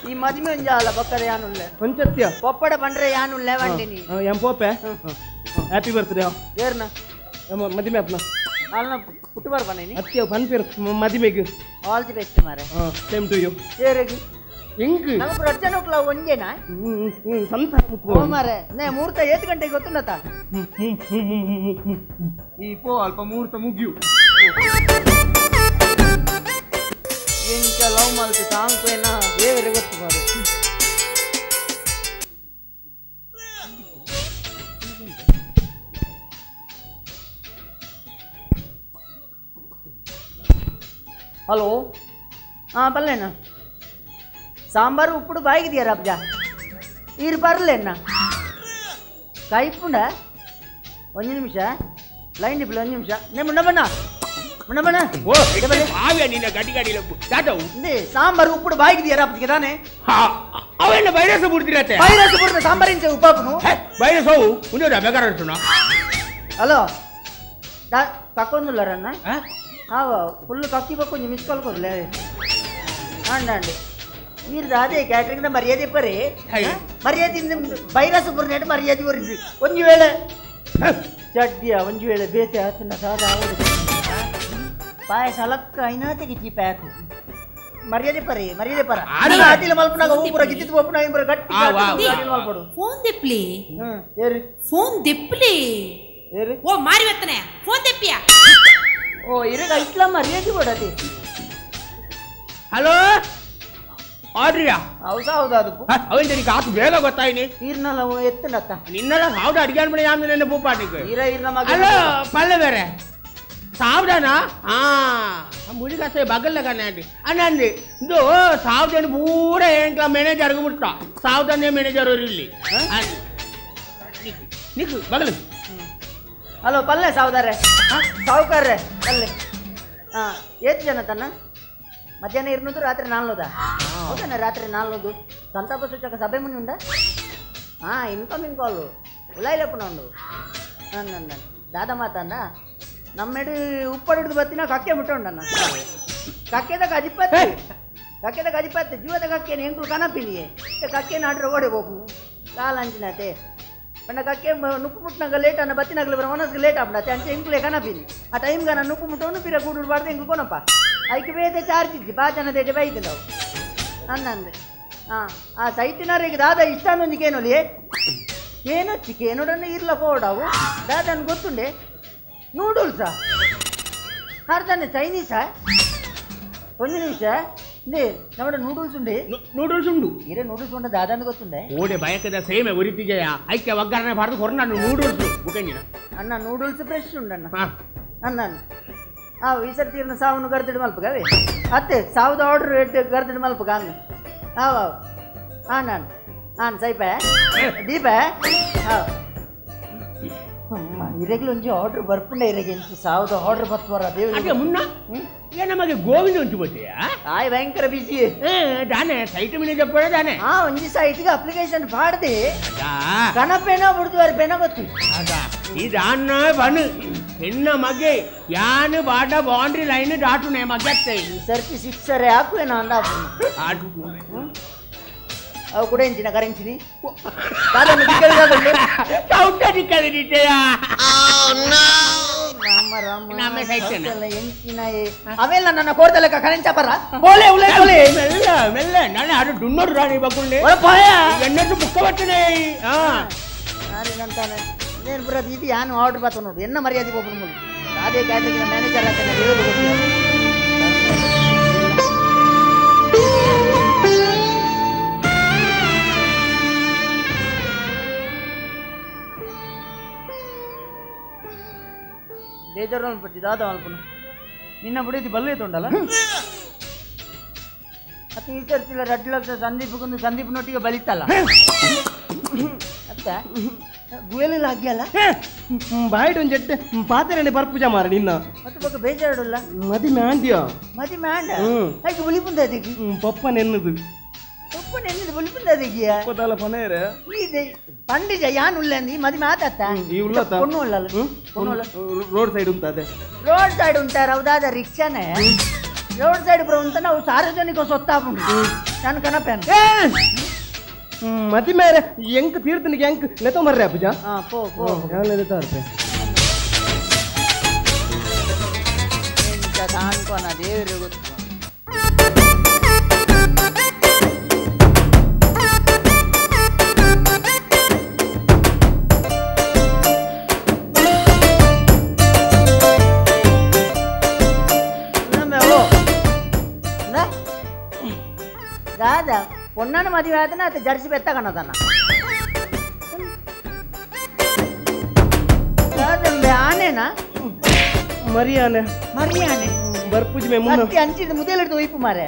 Speaker 9: ಈ ಮದಿಮೆ ಒಂಜಾಲ ಬೊಕ್ಕದ ಯಾನುಲ್ಲ
Speaker 6: ಪಂಚತ್ಯ
Speaker 9: ಪೊಪ್ಪಡ ಬಂಡ್ರೆ ಯಾನುಲ್ಲ ವಂಡಿನಿ
Speaker 6: ಎಂ ಪೋಪೆ ಹ್ಯಾಪಿ ಬರ್ತ್ಡೇ
Speaker 9: ಏರ್ನ
Speaker 6: ಮದಿಮೆ ಅಪ್ನ
Speaker 9: ಅಲ್ಲ ಪುಟ್ಟುಬಾರ್ ಬನ್ನಿ
Speaker 6: ಅತ್ಯ ಪನ್ಪೇರ್ ಮದಿಮೆಗ್
Speaker 9: ಆಲ್ the best ಮಾರೆ
Speaker 6: ಸೇಮ್ ಟು you
Speaker 9: ಏರೆಗ್
Speaker 6: ಎಂಗ್
Speaker 9: ನಮಕ್ ರಜ್ಜನಕ್ಲ ಒಂಜೇನಾ
Speaker 6: ಸಂತ
Speaker 9: ಓ ಮಾರೆ ನೇ ಮುಹೂರ್ತ ಏತ್ ಗಂಟೆಗೆ ಗೊತ್ತುಂಡತ
Speaker 6: ಈ ಪೋ ಅಲ್ಪ ಮುಹೂರ್ತ ಮುಗಿಯು
Speaker 9: ಎಂಚ ಲವ್ ಮಲ್ತು ಸಾಂಕೇನ ದೇವರಿಗೆ ಗೊತ್ತು ಮಾರೆ. ಹಲೋ ಹಾಂ ಬಲ್ಲೇನ ಸಾಂಬಾರು ಉಪ್ಪುಡು ಬಾಯಿಗಿದೆಯಾ ಅಬ್ಜ ಈರು ಬರಲೇನ ಕೈಪುಂಡ ಒಂದು ನಿಮಿಷ ಲೈನ್ ಇಪ್ಪಲು ಒಂದು ನಿಮಿಷ ನೇ ಮುನ್ನಬಣ್ಣ ಮುನ್ನಬಣ್ಣ ಸಾಂಬಾರು ಉಪ್ಪುಡು ಬಾಯಿಗಿದೆಯಾ ಅಬ್ಜಿಗೆ ತಾನೆ
Speaker 10: ಅವೇನ ವೈರಸ್ ಬಿಡ್ತಿರತ್ತೆ
Speaker 9: ವೈರಸ್ ಬಿಡ್ತ ಸಾಂಬಾರಿಂಚ ಉಪ್ಪಾಪುನು
Speaker 10: ವೈರಸ್ ಅವು ಉಂಡೋದ ಬೇಕಾರಣ.
Speaker 9: ಹಲೋ ದಾ ಕಕ್ಕೊಂದುಲ್ಲರಣ್ಣ ಹಾವ ಫುಲ್ ಕಕ್ಕಿ ಬಕ್ಕೊಂಜಿ ಮಿಸ್ ಕಾಲ್ ಕೊರ್ಲೆ ಅಂಡ ಅಂడి మీరు అదే క్యాటరింగ్ మర్యాద ఇప్పరే మర్యాద వైరస్ బుర్నేటు మర్యాద ಬరింది ಒಂಜಿ ವೇಳೆ ಚಡ್ಡಿಯ ಒಂಜಿ ವೇಳೆ ಬೇತೆ ಆತನ ಸಾದ ಆವಡು ಪಾಯಸ ಅಲಕ್ಕ ಐನಾತೆಗೆ ಚೀಪ ಆತು ಮರ್ಯಾದೆ ಪರಿ ಮರ್ಯಾದೆ ಪರ ಆಟಿಲ ಮಲ್ಪನಾಗ ಹೂ ಪೂರ ಗಿದ್ದಿದ್ದು ಒಪ್ಪನ ಇಂಬರ ಗಟ್ಟಿ ಆಟಿಲ ಮಲ್ಪಡು
Speaker 11: ಫೋನ್ ದೆಪ್ಲಿ
Speaker 9: ಏರಿ
Speaker 11: ಫೋನ್ ದೆಪ್ಲಿ
Speaker 9: ಏರಿ
Speaker 11: ಓ ಮಾರಿ వెత్తనే ಫೋನ್ ದೆಪ್ಪಿಯಾ
Speaker 9: ಓ ಇರಗ ಇಟ್ಲ ಮರ್ಯಾದೆ ಕೊಡತಿ.
Speaker 10: ಹಲೋ ಆಡ್ರಿಯಾ
Speaker 9: ಹೌದಾ ಹೌದಾ ಅದು
Speaker 10: ಅವೇನ್ ನಿನಗೆ ಆತು ಬೇಗ ಗೊತ್ತಾಯ್ನಿ
Speaker 9: ಈರ್ನಲ್ಲ ಎತ್ತನತ್ತ
Speaker 10: ನಿನ್ನೆಲ್ಲ ಸಾವ್ದ ಅಡಿಗೆ ಅನ್ಬಿಡಿ ಯಾಮ್ದು ನಿನ್ನ ಪೂಪಾಟಿಗೆ
Speaker 9: ಈರ ಈರ್ನ ಮಗ
Speaker 10: ಹಲೋ ಪಲ್ಲೆ ಬೇರೆ ಸಾವ್ದಾನ ಹಾ ಮುಳಿಗಾಸೆ ಬಗಲ್ಲ ಅಂడి ಅಣ್ಣಂದಿ ಇದು ಸಾವ್ದಾನ ಪೂರ ఏంట్లా మేనేజర్ ಬಿಡ್ತ ಸಾವ್ದಾನೆ ಮೇನೇಜರ್ ಅವರು ಇಲ್ಲಿ ನಿಕ್ಕು ಬಗಲು.
Speaker 9: ಹಲೋ ಪಲ್ಲೆ ಸಾವ್ದಾರೆ ಸಾವುಕಾರ್ರೆ ಪಲ್ಲೆ ಹಾಂ ಏತ್ ಜನ ತನ್ನ ಮಧ್ಯಾಹ್ನ ಇರ್ನೂದು ರಾತ್ರಿ ನಾಲ್ನೂದ ಹೌದಣ್ಣ ರಾತ್ರಿ ನಾಲ್ನೂದು ಸಂತಾಪ ಸೂಚಕ ಸಭೆ ಮುನಿ ಉಂಡ ಹಾಂ ಇನ್ಕಮಿಂಗ್ ಕಾಲು ಉಲಾಯಿಲಪ್ಪನ ಉಂಡು ನನ್ನ ನನ್ನ ದಾದ ಮಾತಣ್ಣ ನಮ್ಮೆಡು ಉಪ್ಪಡು ಹಿಡಿದು ಬತ್ತಿನ ಕಕ್ಕೆ ಮುಟ್ಟುಂಡಣ್ಣ ಕಕ್ಕೆದ ಕಜಿಪತ್ತಿ ಕಕ್ಕೆದ ಕಜಿಪತ್ತಿ ಜೀವದ ಕಕ್ಕೇನೆ ಎಂಕುಲು ಕನಪಿನಿಯೇ ಕಕ್ಕೆ ನಾಟ್ರೆ ಓಡಿ ಹೋಗು ಕಾಲಂಚಿನತೆ ಪಂಡ ಕಕ್ಕೆ ನುಪ್ಪು ಮುಟ್ಟನಾಗ ಲೇಟ್ ಅನ್ನ ಬತ್ತಿನಾಗಲೇ ಬರ ಮನಸ್ಸಿಗೆ ಲೇಟ್ ಆಪುಂಡು ಅತ್ತೆ ಅಂಚೆ ಎಂಕ್ಲೆ ಕನಪಿನಿ ಆ ಟೈಮ್ಗೆ ನಾನು ನುಪ್ಪು ಮುಟ್ಟವನು ಪಿರ ಗೂಡು ಬಾರ್ದು ಎಂಕ್ಲು ಕೊನಪ್ಪ ಐಕೆ ಬೇತೆ ಚಾರ್ಜ್ ಇಜ್ಜಿ ಬಾಜನ ದೇಟೆ ಬೈದಿಲ್ಲ ಅವು ಅನ್ನಂದೆ ಹಾಂ ಆ ಸೈಟಿನವರಿಗೆ ದಾದ ಇಷ್ಟ ಅನ್ನೊಂದು ಕೇನೊಲಿ ಏನೊಚ್ಚಿ ಕೇನೋಡನ್ನು ಇರ್ಲ ಪೋಡವು ದಾದನ್ ಗೊತ್ತುಂಡೆ ನೂಡಲ್ಸಾ ಅರ್ಧನೆ ಚೈನೀಸಾ ಒಂದು ನಿಮಿಷ ನಮ್ಮ ನೂಡಲ್ಸ್ ಉಂಡೆ
Speaker 10: ನೂಡಲ್ಸ್ ಉಂಡು
Speaker 9: ಇರೇ ನೂಡಲ್ಸ್ ಉಂಡ ದಾದಾನ್ ಗೊತ್ತುಂಡೆ
Speaker 10: ಓಡೆ ಬಯಕದ ಸೇಮೆ ಉರಿತಿಜಯ ಐಕೆ ಒಗ್ಗರಣೆ ಬಾರ್ದು ಹೊರ ನಾನು ನೂಡಲ್ಸ್ ಬುಕಂಜಿನ
Speaker 9: ಅಣ್ಣ ನೂಡಲ್ಸ್ ಫ್ರೆಶ್ ಉಂಡಣ್ಣ ಅಣ್ಣ ಆ ಈ ಸರ್ತಿ ಸಾವನ್ನು ಗರ್ದಿಡು ಮಲ್ಪಗವೇ ಅತ್ತೆ ಸಾವುದ ಆರ್ಡರ್ ಎಟ್ಟು ಗರ್ದಿಡು ಮಲ್ಪಗ ಅಂಗ ಆವ್ ಆವ್ ಹಾಂ ನಾನು ಹಾಂ ಸೈಪ ದೀಪ ಹಾಂ ಅಮ್ಮ ಇರೆಗ್ಲು ಒಂಜಿ ಆರ್ಡರ್ ಬರ್ಪುಂಡ ಇರೆಗೆ ಎಂಚಿ ಸಾವುದ ಆರ್ಡರ್ ಬತ್ವರ
Speaker 10: ಅದೇ ಮುನ್ನ ಏ ನಮಗೆ ಗೋವಿಂದ ಉಂಟು ಗೊತ್ತೆಯಾ
Speaker 9: ಆಯ್ ಭಯಂಕರ ಬಿಸಿ
Speaker 10: ದಾನೆ ಸೈಟ್ ಮ್ಯಾನೇಜರ್ ಪಡ ದಾನೆ
Speaker 9: ಹಾ ಒಂಜಿ ಸೈಟ್ಗೆ ಅಪ್ಲಿಕೇಶನ್ ಪಾಡ್ದೆ ಕಣಪೇನೋ ಬಿಡ್ದುವಾರ ಪೇನೋ ಗೊತ್ತು
Speaker 10: ಈ ದಾನ್ನ ಬನು ಹೆಣ್ಣ ಮಗೆ ಯಾನು ಬಾಟ ಬೌಂಡ್ರಿ ಲೈನ್ ದಾಟುನೆ ಮಗತ್ತೆ
Speaker 9: ಈ ಸರ್ತಿ ಸಿಕ್ಸರೆ ಹಾಕುವೇನೋ ಅಂದ ಅವು ಕೂಡ ಎಂಚಿನ ಕರೆಂಚಿನಿ ಅವೆಲ್ಲ ನನ್ನ ಕೋರ್ದಲೆಕ್ಕ ಕರೆಂಚ ಬರ ಬೋಲೆ ಉಲೆ ಬೋಲೆ
Speaker 10: ಮೆಲ್ಲ ಮೆಲ್ಲ ನಾನು ಅದು ದುನ್ನೋಡು ರಾಣಿ ಬಕ್ಕುಂಡೆ ಎನ್ನಟ್ಟು ಬುಕ್ಕ ಬಟ್ಟನೆ
Speaker 9: నేను ಬರೋದು ಇದು ಯಾನು ಆರ್ಡರ್ ಬರ್ತ ನೋಡು ಎನ್ನ ಮರ್ಯಾದೆ ಒಬ್ಬರು ಮುಗಿ ಅದೇ ಕ್ಯಾಟ್ರಿಂಗ್ ಮ್ಯಾನೇಜರ್ ಆಗ್ತಾನೆ ದೇವರು ಗೊತ್ತಿಲ್ಲ. ಬೇಜಾರು ಅನ್ಪಟ್ಟಿ ದಾದ ಅನ್ಪನು ನಿನ್ನ ಬುಡಿದು ಬಲ್ಲೆ ತೊಂಡಲ್ಲ ಅತ್ತ ಈ ಸರ್ತಿಲ್ಲ 2 ಲಕ್ಷ ಸಂದೀಪ್ಗೊಂದು ಸಂದೀಪ್ನೊಟ್ಟಿಗೆ ಬಲಿತಲ್ಲ ಅತ್ತ ಗುವೆಲೆಲ್ಲ ಹಾಕಿಯಲ್ಲ
Speaker 12: ಬಾಯ್ಡ್ ಒಂದು ಜಟ್ಟೆ ಪಾತ್ರೆ ಬರ್ಪೂಜ ಮಾರ ನಿನ್ನ
Speaker 9: ಮತ್ತೆ ಬೊಕ್ಕ ಬೇಜಾರುಲ್ಲ
Speaker 12: ಮದಿ ಮ್ಯಾಂಡ್ಯ
Speaker 9: ಮದಿ ಮ್ಯಾಂಡ ಹಾಗೆ ಬುಲಿಪುಂದ ಅದಕ್ಕೆ
Speaker 12: ಪಪ್ಪ ನೆನ್ನದು
Speaker 9: ಪಪ್ಪ ನೆನ್ನದು ಬುಲಿಪುಂದ ಅದಕ್ಕೆ
Speaker 12: ಪದಾಲ ಪನೇರೆ
Speaker 9: ಇದೆ ಪಂಡಿಜ ಯಾನ್ ಉಲ್ಲ ನೀ ಮದಿ ಮಾತಾತ
Speaker 12: ಈ ಉಲ್ಲತ
Speaker 9: ಪೊಣ್ಣು ಉಲ್ಲಲ್ಲ ಪೊಣ್ಣು
Speaker 12: ರೋಡ್ ಸೈಡ್ ಉಂಟ ಅದೇ
Speaker 9: ರೋಡ್ ಸೈಡ್ ಉಂಟಾರ ಹೌದಾದ ರಿಕ್ಷಾನೇ ರೋಡ್ ಸೈಡ್ ಬರೋ ಅಂತ ನಾವು ಸಾರ್ವಜನಿಕ ಸೊತ್ತಾಪುಂಡು ನಾನು ಕನಪೇನು
Speaker 12: ಮದಿ ಮೇರೆ ಎಂಕ್ ತೀರ್ಥನಿಗೆ ಎಂಕ್ ಲೆತ ಮರ್ರೆ ಅಪ್ಪಜ
Speaker 9: ಪೋ ಪೋ
Speaker 12: ಲೆತ
Speaker 9: ತಾನ್ಕೋನ ದೇವರು ಗೊತ್ತು. ದಾದ ಪೊಣ್ಣನ ಮದುವೆ ಆತನ ಆತ ಜರ್ಸಿ ಬೆತ್ತ ಕಣದನ್ನ ದಾದಂಬೆ ಆನೆನಾ
Speaker 12: ಮರಿಯಾನೆ
Speaker 9: ಮರಿಯಾನೆ
Speaker 12: ಬರ್ಪುಜ್ ಮೇ ಮುನ್ನ
Speaker 9: ಅತ್ತಿ ಅಂಚಿದ ಮುದೆಲೆಡ್ದು ಒಯ್ಪು ಮಾರೆ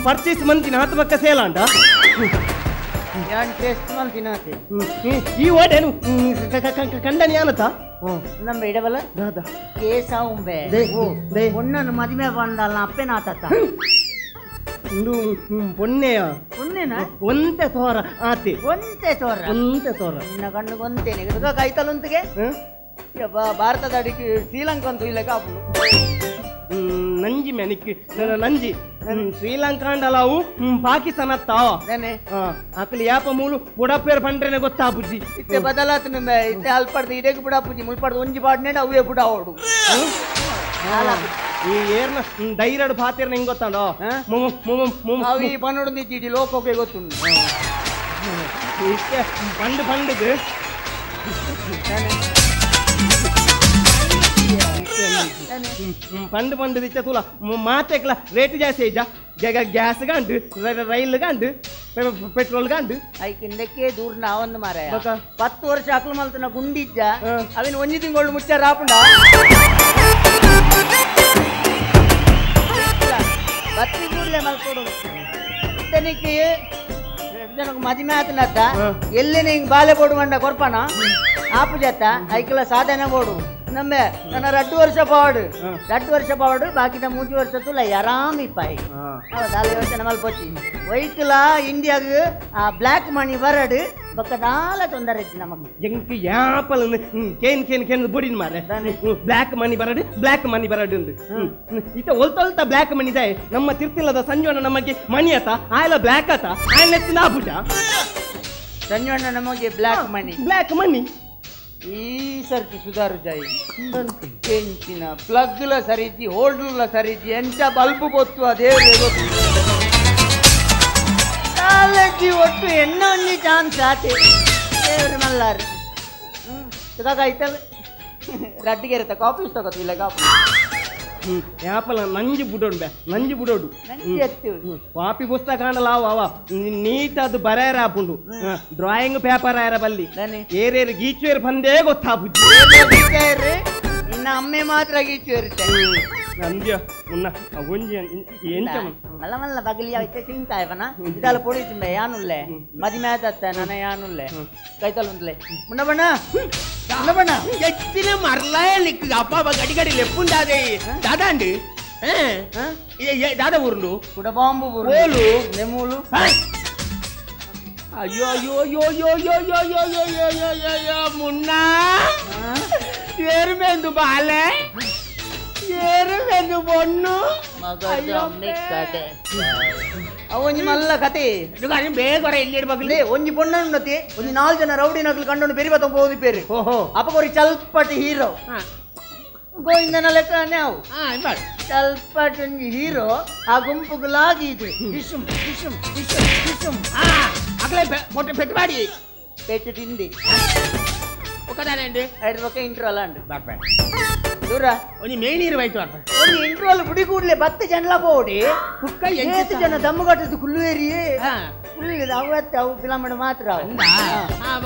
Speaker 12: ಪರ್ಚೇಸ್ ಮಂತಿನ ಹತ್ತು ಪಕ್ಕ ಸೇಲ್ ಅಂಟ
Speaker 9: ಯಾನ್ ಟೇಸ್ಟ್ ಮಂತಿನ
Speaker 12: ಈ ಓಡೇನು ಕಂಡನಿ ಯಾನತ
Speaker 9: ನಮ್ಮ ಇಡಬಲ್ಲ
Speaker 12: ದಾದ
Speaker 9: ಕೇಸ ಉಂಬೆ ಪೊಣ್ಣನ ಮದುವೆ ಬಂದಲ್ಲ ಅಪ್ಪೇನ ಆತತ್ತ
Speaker 12: ಇಂದು ಪೊಣ್ಣೆಯ
Speaker 9: ಪೊಣ್ಣೆನ
Speaker 12: ಒಂತೆ ತೋರ ಆತಿ
Speaker 9: ಒಂತೆ ತೋರ
Speaker 12: ಒಂತೆ ತೋರ
Speaker 9: ನಿನ್ನ ಕಣ್ಣು ಒಂತೇನೆ ಇದಕ್ಕ ಕೈತಲುಂತಿಗೆ ಭಾರತದ ಅಡಿಗೆ ಶ್ರೀಲಂಕಾ ಅಂತೂ ಇಲ್ಲ ಕಾಪುಲು
Speaker 12: ನಂಜಿ ಮೆನಿಕ್ ನಂಜಿ ಶ್ರೀಲಂಕಾಂಡಲಾವು ಪಾಕಿಸ್ತಾನ ತಾವ ಅಕಲಿ ಯಾಪ ಮೂಲು ಬುಡಪೇರ್ ಪಂಡ್ರೆನೆ ಗೊತ್ತಾಪುಜಿ
Speaker 9: ಇತ್ತೆ ಬದಲಾತು ನಿಮ್ಮ ಇತ್ತೆ ಅಲ್ಪಡ್ದು ಇಡಕ್ಕೆ ಬುಡಾಪುಜಿ ಮುಲ್ಪಡ್ದು ಒಂಜಿ ಪಾಡ್ನೆ ಅವೇ ಬುಡ ಓಡು
Speaker 12: ಈ ಏರ್ನ ಡೈರಡು ಪಾತಿರ್ನ ಹೆಂಗ್ ಗೊತ್ತಾಂಡೋ
Speaker 9: ಅವು ಈ ಪನ್ನೊಡು ಇಡೀ ಲೋಕೋಕೆ ಗೊತ್ತುಂಡು
Speaker 12: ಇತ್ತೆ ಪಂಡು ಪಂಡುದು ಪಂಡು ಪಂಡು ದಿಚ್ಚ ತೂಲ ಮಾತೆಕ್ಲ ರೇಟ್ ಜಾಸ್ತಿ ಐಜ ಗ್ಯಾಸ್ ಗಂಡು ರೈಲ್ ಗಂಡು ಪೆಟ್ರೋಲ್ ಗಂಡು
Speaker 9: ಐಕಿಂದಕ್ಕೆ ದೂರ ನಾವೊಂದು ಮಾರ 10 ವರ್ಷ ಅಕ್ಲು ಮಲ್ತನ ಗುಂಡಿಜ್ಜ ಅವಿನ ಒಂಜಿ ತಿಂಗಳು ಮುಚ್ಚ ರಾಪುಂಡ ಬತ್ತಿ ಕೂಡಲೇ ಮಲ್ಕೊಡು ಇತ್ತನಿಕ್ಕೆ ಜನಕ್ಕೆ ಮದಿಮೆ ಆತನತ್ತ ಎಲ್ಲಿ ನಿಂಗೆ ಬಾಲೆ ಬೋಡು ಮಂಡ ಕೊರ್ಪಣ ಆಪು ಜತ್ತ ಐಕ್ಲ ಸಾಧನೆ ಬೋಡು ನಮ್ಮೆ ನನ್ನ 2 ವರ್ಷ ಪಾವಡು 2 ವರ್ಷ ಪಾವಡು ಬಾಕಿದ 3 ವರ್ಷ ತುಲ ಆರಾಮ್ ಇಪ್ಪಾಯಿ ಹೌದು ಯೋಚನೆ ಮಲ್ಪೋಚಿ ವೈಕಲ ಇಂಡಿಯಾಗ ಆ ಬ್ಲ್ಯಾಕ್ ಮನಿ ಬರಡು ಬೊಕ್ಕದಾಲ ತೊಂದರೆ ಇತ್ತು ನಮಗೆ
Speaker 12: ಎಂಕ್ ಯಾಪಲ್ ಕೇನ್ ಕೇನ್ ಕೇನ್ ಬುಡಿನ ಮಾರೆ ಬ್ಲ್ಯಾಕ್ ಮನಿ ಬರಡು ಬ್ಲ್ಯಾಕ್ ಮನಿ ಬರಡು ಅಂದು ಇತ ಒಲ್ತೊಲ್ತ ಬ್ಲ್ಯಾಕ್ ಮನಿ ದಾಯೆ ನಮ್ಮ ತಿರ್ತಿಲ್ಲದ ಸಂಜೋಣ ನಮಗೆ ಮನಿ ಆತ ಆಯಲ ಬ್ಲ್ಯಾಕ್ ಆತ ಆಯಲ ಎತ್ತಿನ ಆಪುಜ
Speaker 9: ಸಂಜೋಣ ನಮಗೆ ಬ್ಲ್ಯಾಕ್ ಮನಿ
Speaker 12: ಬ್ಲ್ಯಾಕ್ ಮನಿ
Speaker 9: ಈ ಸರ್ತಿ ಸುಧಾರು ಜಾಯಿ ಕೆಂಚಿನ ಪ್ಲಗ್ಲ ಸರಿಜಿ ಹೋಲ್ಡ್ಲ ಸರಿಜಿ ಎಂಚ ಬಲ್ಬ್ ಗೊತ್ತು ಅದೇ ಗೊತ್ತು ಕಾಲೇಜಿ ಒಟ್ಟು ಎಣ್ಣ ಒಂಜಿ ಚಾನ್ಸ್ ಆತೆ ದೇವ್ರ ಮಲ್ಲಾರು ಸುಧಾಕಾಯ್ತಲ್ಲ ರಡ್ಡಿಗೆ ಇರುತ್ತೆ ಕಾಫಿ ತಗೋತು ಇಲ್ಲ ಕಾಫಿ
Speaker 12: ಯಾಪಲ ನಂಜಿ ಬುಡೋಡು ಬೇ ನಂಜಿ ಬುಡೋಡು ಕಾಪಿ ಪುಸ್ತಕ ಕಾಣಲ್ಲ ಅವ ನೀಟ್ ಅದು ಬರೆಯರ ಆಪುಂಡು ಡ್ರಾಯಿಂಗ್ ಪೇಪರ್ ಆಯರ ಬಲ್ಲಿ ಏರೇರು ಗೀಚುವೇರು ಬಂದೇ ಗೊತ್ತಾಪುಜಿ
Speaker 9: ಇನ್ನ ಅಮ್ಮೆ ಮಾತ್ರ ಗೀಚುವೇರುತ್ತೆ
Speaker 12: ನಂದ್ಯ ಮುನ್ನ ಒಂಜಿ ಎಂಚ
Speaker 9: ಮಲ್ಲ ಮಲ್ಲ ಬಗಲಿ ಐತೆ ತಿಂತಾಯವನ ಇದಲ್ಲ ಪೊಡಿ ತಿಂಬೆ ಯಾನುಲ್ಲೆ ಮದಿಮೆ ಆತತ್ತ ನನ್ನ ಯಾನುಲ್ಲೆ ಕೈತಲ್ ಉಂಡ್ಲೆ ಮುನ್ನ ಬಣ್ಣ ಮುನ್ನ ಬಣ್ಣ
Speaker 10: ಎಚ್ಚಿನ ಮರ್ಲಾಯ ನಿಕ್ಕು ಅಪ್ಪ ಗಡಿ ಗಡಿ ಲೆಪ್ಪುಂಡಾದೆ ದಾದಾಂಡು ದಾದ ಊರುಂಡು
Speaker 9: ಕುಡಬಾಂಬು
Speaker 10: ಓಲು
Speaker 9: ನೆಮೂಲು
Speaker 10: ಅಯ್ಯೋ ಅಯ್ಯೋ ಅಯ್ಯೋ ಅಯ್ಯೋ ಅಯ್ಯೋ ಅಯ್ಯೋ ಅಯ್ಯೋ ಅಯ್ಯೋ ಅಯ್ಯೋ ಅಯ್ಯೋ ಮುನ್ನ ಏರುಮೆಂದು ಬಾಲೆ ಏರುಮೆಂದು ಬೊಣ್ಣು
Speaker 9: ಒಂಜಿ ಮಲ್ಲ ಕತೆ
Speaker 10: ಬೇಗ ಎಲ್ಲಿ
Speaker 9: ಒಂಜಿ ಪೊಣ್ಣತಿ ಒಂಜಿ 4 ಜನ ರೌಡಿ ನಕಲು ಕಂಡೊಂಡು ಬೆರಿ ಬತ್ತ ಹೋದಿ ಪೇರು ಅಪ್ಪಕೋರಿ ಚಲ್ಪಟ್ ಹೀರೋ ಗೋವಿಂದನ ಲೆಕ್ಕ ನಾವು ಚಲ್ಪಟ್ ಒಂಜಿ ಹೀರೋ ಆ ಗುಂಪುಗಳಾಗಿ ಇದೆ ವಿಷುಂ ವಿಷುಂ ವಿಷುಂ ವಿಷುಂ
Speaker 10: ಅಗಲೇ ಪೆಟ್ಟು ಮಾಡಿ
Speaker 9: ಪೆಟ್ಟು ತಿಂದಿ
Speaker 10: ఒకదానండి
Speaker 9: ಐದು ఒక ಇಂಟ್ರೋಲ್ ಅಂಡು
Speaker 10: ಬಾರ್ಪೆ
Speaker 9: ದೂರ
Speaker 10: ಒಂಜಿ ಮೇಣೀರು ಹೋಯ್ತು ಬಾರ್ಪೆ
Speaker 9: ಒಂಜಿ ಇಂಟ್ರೋಲ್ ಬುಡಿ ಕೂಡ್ಲೆ 10 ಜನಲ ಪೋಡಿ
Speaker 10: ಕುಕ್ಕ
Speaker 9: ಏತ್ ಜನ ದಮ್ಮುಗಟ್ಟದು ಕುಲ್ಲುವೇರಿಯೇ ಕುಲ್ಲಿದ ಅವತ್ತೆ ಅವು ಫಿಲಮ್ ಮಾತ್ರ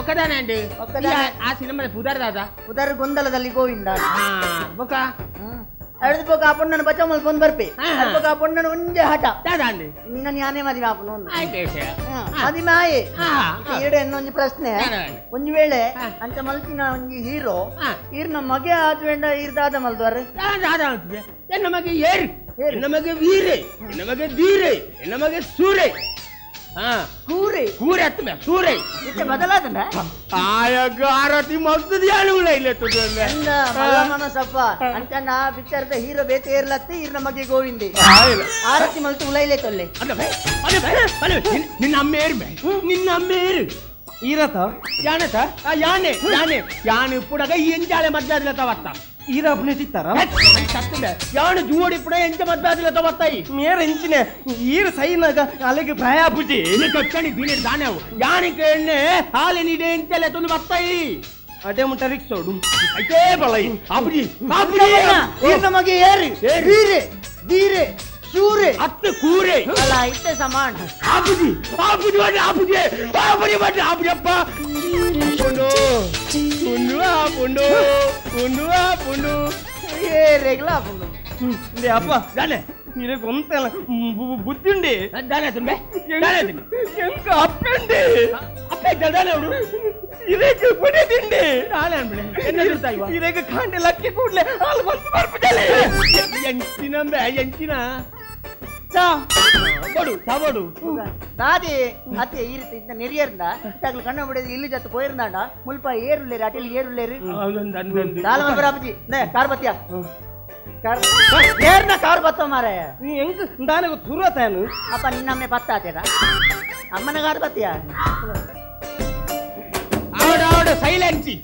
Speaker 10: ఒకదానండి ಆ ಸಿನಿಮಾದ ಪುದರ್ ದಾದ
Speaker 9: ಪುದರ್ ಗೊಂದಲದಲ್ಲಿ ಗೋವಿಂದ
Speaker 10: ಬೊಕ
Speaker 9: ಅಡ್ದು ಬೊಕ ಆ ಪೊಣ್ಣನ ಬಚಾವ್ ಮಲ್ಪೊಂದು ಬರ್ಪೆ ಅಡ್ದು ಆ ಪೊಣ್ಣನ ಒಂಜೆ ಹಠ
Speaker 10: ದಾದಾಂಡಿ
Speaker 9: ನಿನ್ನ ಯಾನೇ ಮದುವೆ ಆಪನು
Speaker 10: ಆಯ್ತು
Speaker 9: ಮದಿಮೆ ಆಯೆ ಈಡೆ ಒಂಜಿ ಪ್ರಶ್ನೆ ಒಂಜಿ ವೇಳೆ ಅಂತ ಮಲ್ತಿನ ಒಂಜಿ ಹೀರೋ ಈರ್ನ ಮಗೆ ಆದ್ವೇಂಡ ಈರ್ ದಾದ ಮಲ್ದವಾರ
Speaker 10: ದಾದ ಎನ್ನ ಮಗೆ ಏರು ಎನ್ನ ಮಗೆ ವೀರೆ ಎನ್ನ ಮಗೆ ಧೀರೆ ಎನ್ನ ಮಗೆ ಸೂರೆ
Speaker 9: ಕೂರೆ
Speaker 10: ಕೂರೆ ಅತ್ತ ಸೂರೆ
Speaker 9: ಇತ್ತೆ ಬದಲಾದನ
Speaker 10: ಆಯಗ ಆರತಿ ಮಲ್ತದ ಯಾನುಲ ಇಲ್ಲ
Speaker 9: ಎಂದ ಮಲ್ಲ ಮನಸಪ್ಪ ಅಂತ ನಾ ಪಿಕ್ಚರ್ದ ಹೀರೋ ಬೇತೆ ಏರ್ಲತ್ತಿ ಈರ್ನ ಮಗೆ ಗೋವಿಂದೆ ಆರತಿ ಮಲ್ತು ಉಲೈಲೆ ತೊಲ್ಲೆ
Speaker 10: ನಿನ್ನ ಅಮ್ಮ ಏರು ನಿನ್ನ ಅಮ್ಮ ಏರು
Speaker 12: ಈರತ
Speaker 10: ಯಾನತ ಯಾನೆ ಯಾನೆ ಯಾನು ಇಪ್ಪುಡಗ ಎಂಜಾಲೆ ಮದ್ಯಾದಿಲ ತವತ್ತ
Speaker 12: ಈರ ಅಪ್ನೆ ತಿತ್ತಾರ
Speaker 10: ಯಾನು ಜೋಡಿ ಇಪ್ಪುಡ ಎಂಚ ಮದ್ಯಾದಿಲ ತವತ್ತಾಯಿ
Speaker 12: ಮೇರ ಎಂಚಿನ ಈರ ಸೈನಾಗ ಅಲೆಗೆ ಭಯ ಪುಜಿ
Speaker 10: ಕೊಚ್ಚಣಿ ಬೀನೆ ದಾನೆವು ಯಾನಿ ಕೇಳ್ನೆ ಹಾಲೆ ನೀಡೆ ಎಂಚಲೆ ತೊಂದು ಬತ್ತಾಯಿ
Speaker 12: ಅದೇ ಮುಟ್ಟ ರಿಕ್ಸೋಡು
Speaker 10: ಐತೇ ಬಳೈ ಆಪುಜಿ ಆಪುಜಿ
Speaker 9: ಈರ್ನ ಮಗೆ ಏರಿ ವೀರೆ ಧೀರೆ ಸೂರೆ
Speaker 10: ಅತ್ತ ಕೂರೆ
Speaker 9: ಅಲ್ಲ ಇತ್ತೆ ಸಮಾನ
Speaker 10: ಆಪುಜಿ ಆಪುಜಿ ಬಡ್ಡಿ ಆಪುಜಿ ಆಪುಜಿ ಬಡ್ಡಿ ಆಪುಜಪ್ಪ ಪುಂಡು ಪುಂಡು ಆ ಪುಂಡು ಪುಂಡು ಆ ಪುಂಡು
Speaker 9: ಏರೆಗ್ಲ ಆಪುಂಡು
Speaker 12: ಇಂದೆ ಅಪ್ಪ
Speaker 10: ದಾನೆ
Speaker 12: ಇರೆ ಗೊಂತಲ್ಲ ಬುದ್ಧಿ ಉಂಡೆ
Speaker 10: ದಾನೆ ತುಂಬೆ ದಾನೆ
Speaker 12: ಎಂಕ ಅಪ್ಪಂಡೆ
Speaker 10: ಅಪ್ಪ ದಾನೆ ಅವಡು
Speaker 12: ಇರೇಕ ಬಡೆ ತಿಂಡೆ
Speaker 10: ದಾನೆ ಅನ್ಬಿಡೆ ಎನ್ನ ತಿರ್ತಾ ಇವ
Speaker 12: ಇರೇಕ ಕಾಂಡೆ ಲಕ್ಕಿ ಕೂಡ್ಲೆ ಹಾಲು ಬಂದು ಬರ್ಪುಜಲೆ
Speaker 10: ಎಂಚಿನ ಬೆ ಎಂಚಿನ ಚಾ ಬಡು ಚಾ ಬಡು
Speaker 9: ದಾದಿ ಅತ್ತೆ ಈರಿತ ಇಂತ ನೆರಿಯರ್ಂದ ತಗ್ಲು ಕಣ್ಣ ಬಿಡಿದ ಇಲ್ಲಿ ಜತ್ತು ಪೋಯಿರ್ದಾಂಡ ಮುಲ್ಪ ಏರುಲ್ಲೇರು ಅಟಿಲ್ ಏರುಲ್ಲೇರು ದಾಲ ಮಲ್ಪರ ಅಪ್ಪಜಿ ನೇ ಕಾರ್ ಬತ್ತಿಯಾ ಕಾರ್ ಏರ್ನ ಕಾರ್ ಬತ್ತ ಮಾರಾಯ
Speaker 12: ನೀ ಎಂಕ ದಾನೆ ತುರುವತಾನು
Speaker 9: ಅಪ್ಪ ನಿನ್ನಮ್ಮೆ ಪತ್ತ ಆತೇರ ಅಮ್ಮನ ಕಾರ್ ಬತ್ತಿಯಾ
Speaker 10: ಆವಡ ಸೈಲೆನ್ಸಿ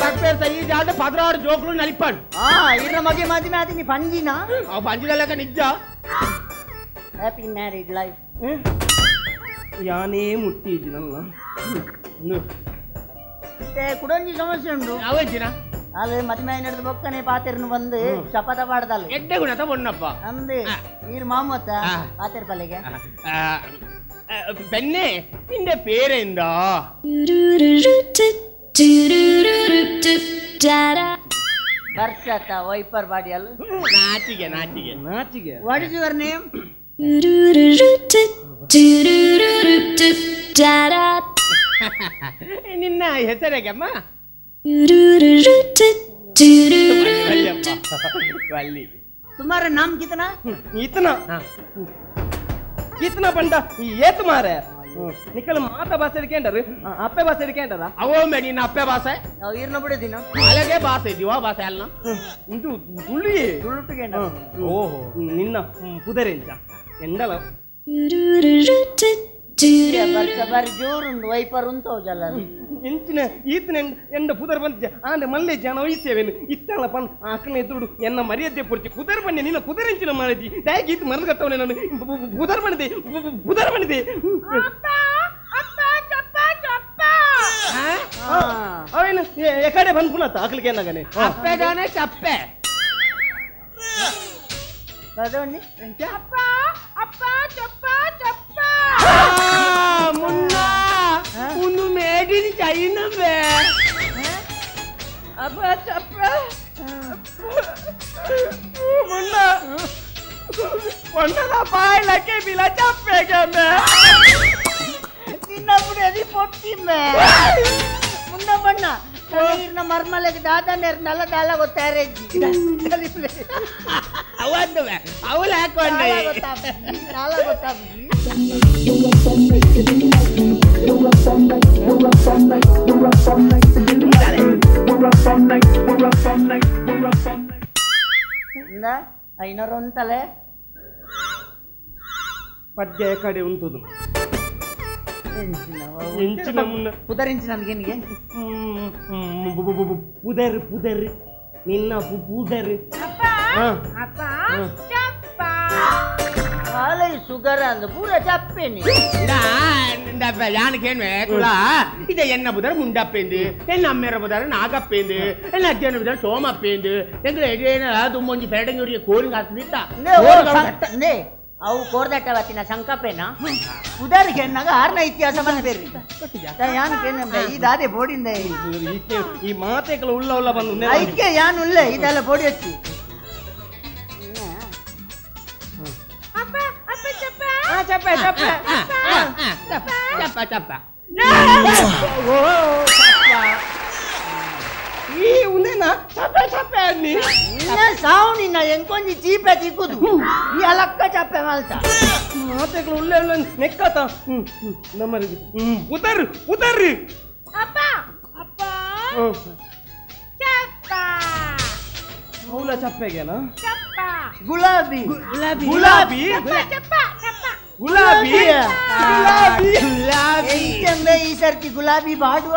Speaker 10: ಬರ್ಪೇರ್ ಸೈ ಜಾಡ 16 ಜೋಕ್ಲು ನಲಿಪಾಡು
Speaker 9: ಆ ಇರ ಮಗೆ ಮದಿಮೆ ಆತಿ ನೀ ಪಂಜಿನ
Speaker 10: ಆ ಪಂಜಿನ ಲೆಕ್ಕ ನಿಜ
Speaker 9: ಹ್ಯಾಪಿ ಮ್ಯಾರೇಜ್ ಲೈಫ್
Speaker 12: ಯಾನೇ ಮುಟ್ಟಿಜಿ ನನ್ನ
Speaker 9: ಕುಡೊಂಜಿ ಸಮಸ್ಯೆ ಉಂಟು
Speaker 10: ಯಾವಂಚಿನ
Speaker 9: ಅದು ಮದಿಮೆ ನಡೆದು ಬೊಕ್ಕನೆ ಪಾತೆರ್ನು ಬಂದು ಶಪಥ ಪಾಡ್ದಲ್ಲ
Speaker 10: ಎಡ್ಡೆ ಗುಣತ ಬೊಣ್ಣಪ್ಪ
Speaker 9: ಅಂದು ಈರ್ ಮಾಮತ್ತ ಪಾತೆರ್ ಪಲ್ಲಿಗೆ
Speaker 10: പെണ്ണെ നിന്റെ പേരെന്താ
Speaker 9: ವರ್ಷತ wiper ಬಾಡಿಯಲ್ಲ
Speaker 10: ನಾಚಿಗೆ ನಾಚಿಗೆ
Speaker 12: ನಾಚಿಗೆ
Speaker 9: What is your name?
Speaker 10: ನಿನ್ನ ಹೆಸರೇಗಮ್ಮ?
Speaker 9: तुम्हारा नाम कितना?
Speaker 12: इतना कितना पंडा ये तुम्हारे निकल माता भाषा केंडर अप्पे भाषा केंडर
Speaker 10: ಅವೋ ಮೇಡಿ ನಿನ್ನ ಅಪ್ಪೆ ಭಾಷೆ
Speaker 9: ಈರ್ನ ಬಿಡದಿನ
Speaker 10: ಅಲಗೆ ಭಾಷೆ ದಿವಾ ಭಾಷೆ ಅಲ್ಲ
Speaker 12: ಇಂದು ತುಳುಯೇ
Speaker 9: ತುಳುಟು ಕೇಂಡರ್
Speaker 12: ಓಹೋ ನಿನ್ನ ಪುದರೆಂಚ ಎಂಡಲ
Speaker 9: ಬಾರಿ ಜೋರುಂಡು ವೈಪರ್ ಉಂಟು ಜಲ
Speaker 12: ಇಂಚಿನ ಈತನ ಎಂಡ ಪುದರ್ ಬಂತ ಆಂಡ ಮಲ್ಲೆ ಜನ ವಹಿಸ್ತೇವೇನು ಇತ್ತಲ್ಲ ಪನ್ ಆಕನ ಎದುರುಡು ಎನ್ನ ಮರ್ಯಾದೆ ಪೊರ್ಚಿ ಪುದರ್ ಬನ್ನಿ ನಿನ್ನ ಪುದರೆಂಚಿನ ಮಾರದಿ ದಾಯಕಿ ಈತ ಮರದು ಕಟ್ಟವನೆ ನಾನು ಪುದರ್ ಬಂದಿದೆ ಪುದರ್ ಬಂದಿದೆ ಅವೇನು ಎಕಡೆ ಬಂದ್ ಪುನತ್ತ ಆಕಲಿಗೆ ಏನಾಗನೆ
Speaker 10: ಅಪ್ಪೆದಾನೆ ಚಪ್ಪೆ
Speaker 11: ಅಪ್ಪ ಅಪ್ಪ ಚಪ್ಪ ಚಪ್ಪ
Speaker 10: ಮುನ್ನ ಉನ್ನು ಮೇಡ್ ಇನ್ ಚೈನಾ ಬೇ
Speaker 11: ಅಪ್ಪ ಚಪ್ಪ
Speaker 12: ಮುನ್ನ పొన్నల బాయిలకే బిల చప్పేగమే
Speaker 9: ನಿನ್ನప్పుడు అది పొట్టిమ్మే ಮುನ್ನ ಬಣ್ಣ ನೀರಿನ ಮರ್ಮಲೆಗೆ ದಾದ ನೇರ್ ನಲ್ಲ ದಾಲ ಗೊತ್ತಾರೆಜ್ಜಿ
Speaker 10: ಅವಂದುವೆ ಅವಳು ಹಾಕೊಂಡೆ
Speaker 9: ದಾಲ ಗೊತ್ತಾಗ್ಲಿ ಐನೂರು ಅಂತಲೇ
Speaker 12: ಪದ್ಯ ಕಡೆ ಉಂಟುದು ಇಂಚಿನ ಮುನ್ನ
Speaker 9: ಪುದರಿಂಚಿನ ನನಗೆ
Speaker 12: ಪುದರ್ ಪುದರ್ ನಿನ್ನ ಪುದರ್
Speaker 11: ಅಪ್ಪ ಚಪ್ಪ
Speaker 9: ಕಾಲೈ ಸುಗರ ಅಂದ ಪೂರ ಚಪ್ಪೇನಿ
Speaker 10: ಯಾನ್ ಕೇಳ್ವೆ ತುಳ ಇದೆ ಎನ್ನ ಬುದರ್ ಮುಂಡಪ್ಪೇಂದು ಎನ್ನ ಅಮ್ಮೇರ ಬುದರ್ ನಾಗಪ್ಪೇಂದು ಎನ್ನ ಅಜ್ಜನ ಬುದರ್ ಸೋಮಪ್ಪೇಂದು ಎಂಗ್ಲ ಎಡೇನ ದುಮ್ಮೊಂಜಿ ಪೆರಡಂಗೂರಿಗೆ ಕೋರಿಂಗ್ ಹಾಕ್ತಿತ್ತ
Speaker 9: ಅವು ಕೋರ್ದಟ್ಟ ಬತ್ತಿನ ಸಂಕಪೇನ ಉದಾರಿಗೆ ಎನ್ನಾಗ ಆರ್ನ ಇತಿಹಾಸ ಬಂದ್ಬೇರಿ ಯಾನ್ ಕೇಳ ಈ ದಾದೆ ಬೋಡಿಂದ
Speaker 12: ಈ ಮಾತೆಗಳ ಉಳ್ಳ ಉಳ್ಳ ಬಂದು
Speaker 9: ಐಕೆ ಯಾನ್ ಉಳ್ಳೆ ಇದೆಲ್ಲ ಬೋಡಿ ಹಚ್ಚಿ
Speaker 11: ಅಪ್ಪ ಅಪ್ಪ ಚಪ್ಪ
Speaker 12: ಚಪ್ಪ ಚಪ್ಪ
Speaker 10: ಚಪ್ಪ ಚಪ್ಪ
Speaker 12: ಓ ಈ ಉಂದೇನಾ ಚಪ್ಪೆ ಚಪ್ಪೆ ಅನ್ನಿ
Speaker 9: ನಿನ್ನ ಸಾವು ನಿನ್ನ ಎಂಕೊಂಜಿ ಚೀಪೆ ತಿಕ್ಕುದು ಈ ಅಲಕ್ಕ ಚಪ್ಪೆ ಮಲ್ತ
Speaker 12: ಮಾತೆಗಳು ಉಳ್ಳೆ ಉಳ್ಳೆ ನೆಕ್ಕತ ನಮ್ಮ ಉದರ್ ಉದರ್
Speaker 11: ಅಪ್ಪ ಅಪ್ಪ ಚಪ್ಪ
Speaker 12: ಹೌಲ ಚಪ್ಪೆಗೆನಾ
Speaker 11: ಚಪ್ಪ
Speaker 9: ಗುಲಾಬಿ
Speaker 10: ಗುಲಾಬಿ
Speaker 12: ಗುಲಾಬಿ
Speaker 11: ಚಪ್ಪ ಚಪ್ಪ
Speaker 12: ಗುಲಾಬಿ ಗುಲಾಬಿ
Speaker 9: ಗುಲಾಬಿ ಈ ಸರ್ತಿ ಗುಲಾಬಿ ಬಾಡುವ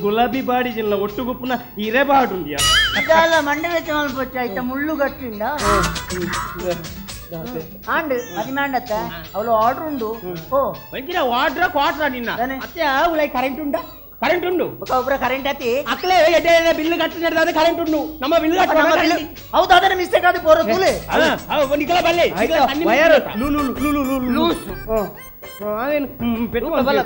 Speaker 12: ಗುಲಾಬಿ ಬಾಡಿ ಜಿಲ್ಲ ಒಟ್ಟು ಗುಪ್ಪುನ ಇರೆ ಬಾಡುಂಡಿಯ
Speaker 9: ಇದೆಲ್ಲ ಮಂಡೆ ವೆಚ್ಚ ಮಲ್ಪೊಚ್ಚ ಆಯ್ತಾ ಮುಳ್ಳು ಗಟ್ಟಿಂಡ ಆಂಡ್ ಅದು ಮ್ಯಾಂಡತ್ತ ಅವಳು ಆರ್ಡರ್ ಉಂಡು ಓ
Speaker 10: ಒಂಜಿನ ಆರ್ಡ್ರ ಕ್ವಾಟ್ರ ನಿನ್ನ ಅತ್ತೆ ಉಲೈ ಕರೆಂಟ್ ಉಂಡ ಕರೆಂಟ್ ಉಂಡು
Speaker 9: ಒಬ್ಬರ ಕರೆಂಟ್ ಅತಿ
Speaker 10: ಅಕ್ಲೆ ಎಡ್ಡೆ ಬಿಲ್ ಕಟ್ಟಿನ ಕರೆಂಟ್ ಉಂಡು ನಮ್ಮ ಬಿಲ್ ಕಟ್ಟ
Speaker 9: ಹೌದು ಅದನ್ನ ಮಿಸ್ಟೇಕ್ ಆದ ಪೋರ ತೂಲೆ
Speaker 10: ನಿಕಲ ಬಲ್ಲೆ
Speaker 12: ವಯರ್ ಲು ಲು ಲು ಲು
Speaker 10: ಲೂಸ್
Speaker 12: ಅದೇನು ಪೆಟ್ಟು
Speaker 9: ಬಲ ಬಲ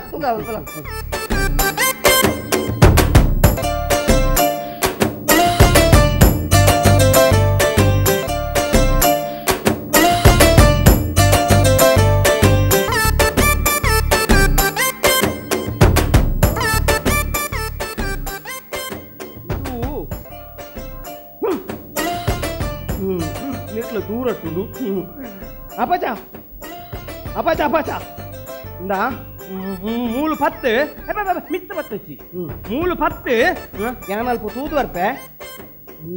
Speaker 12: ದೂರಟ್ಟುಂಡು ಅಪಚ ಅಪಚ ಅಪಚ ಇಂದ ಮೂಲು ಪತ್ತು ಮಿತ್ತ ಪತ್ತಚ್ಚಿ ಮೂಲು ಪತ್ತು ಯಾನಲ್ಪ ತೂದು ಬರ್ಪೆ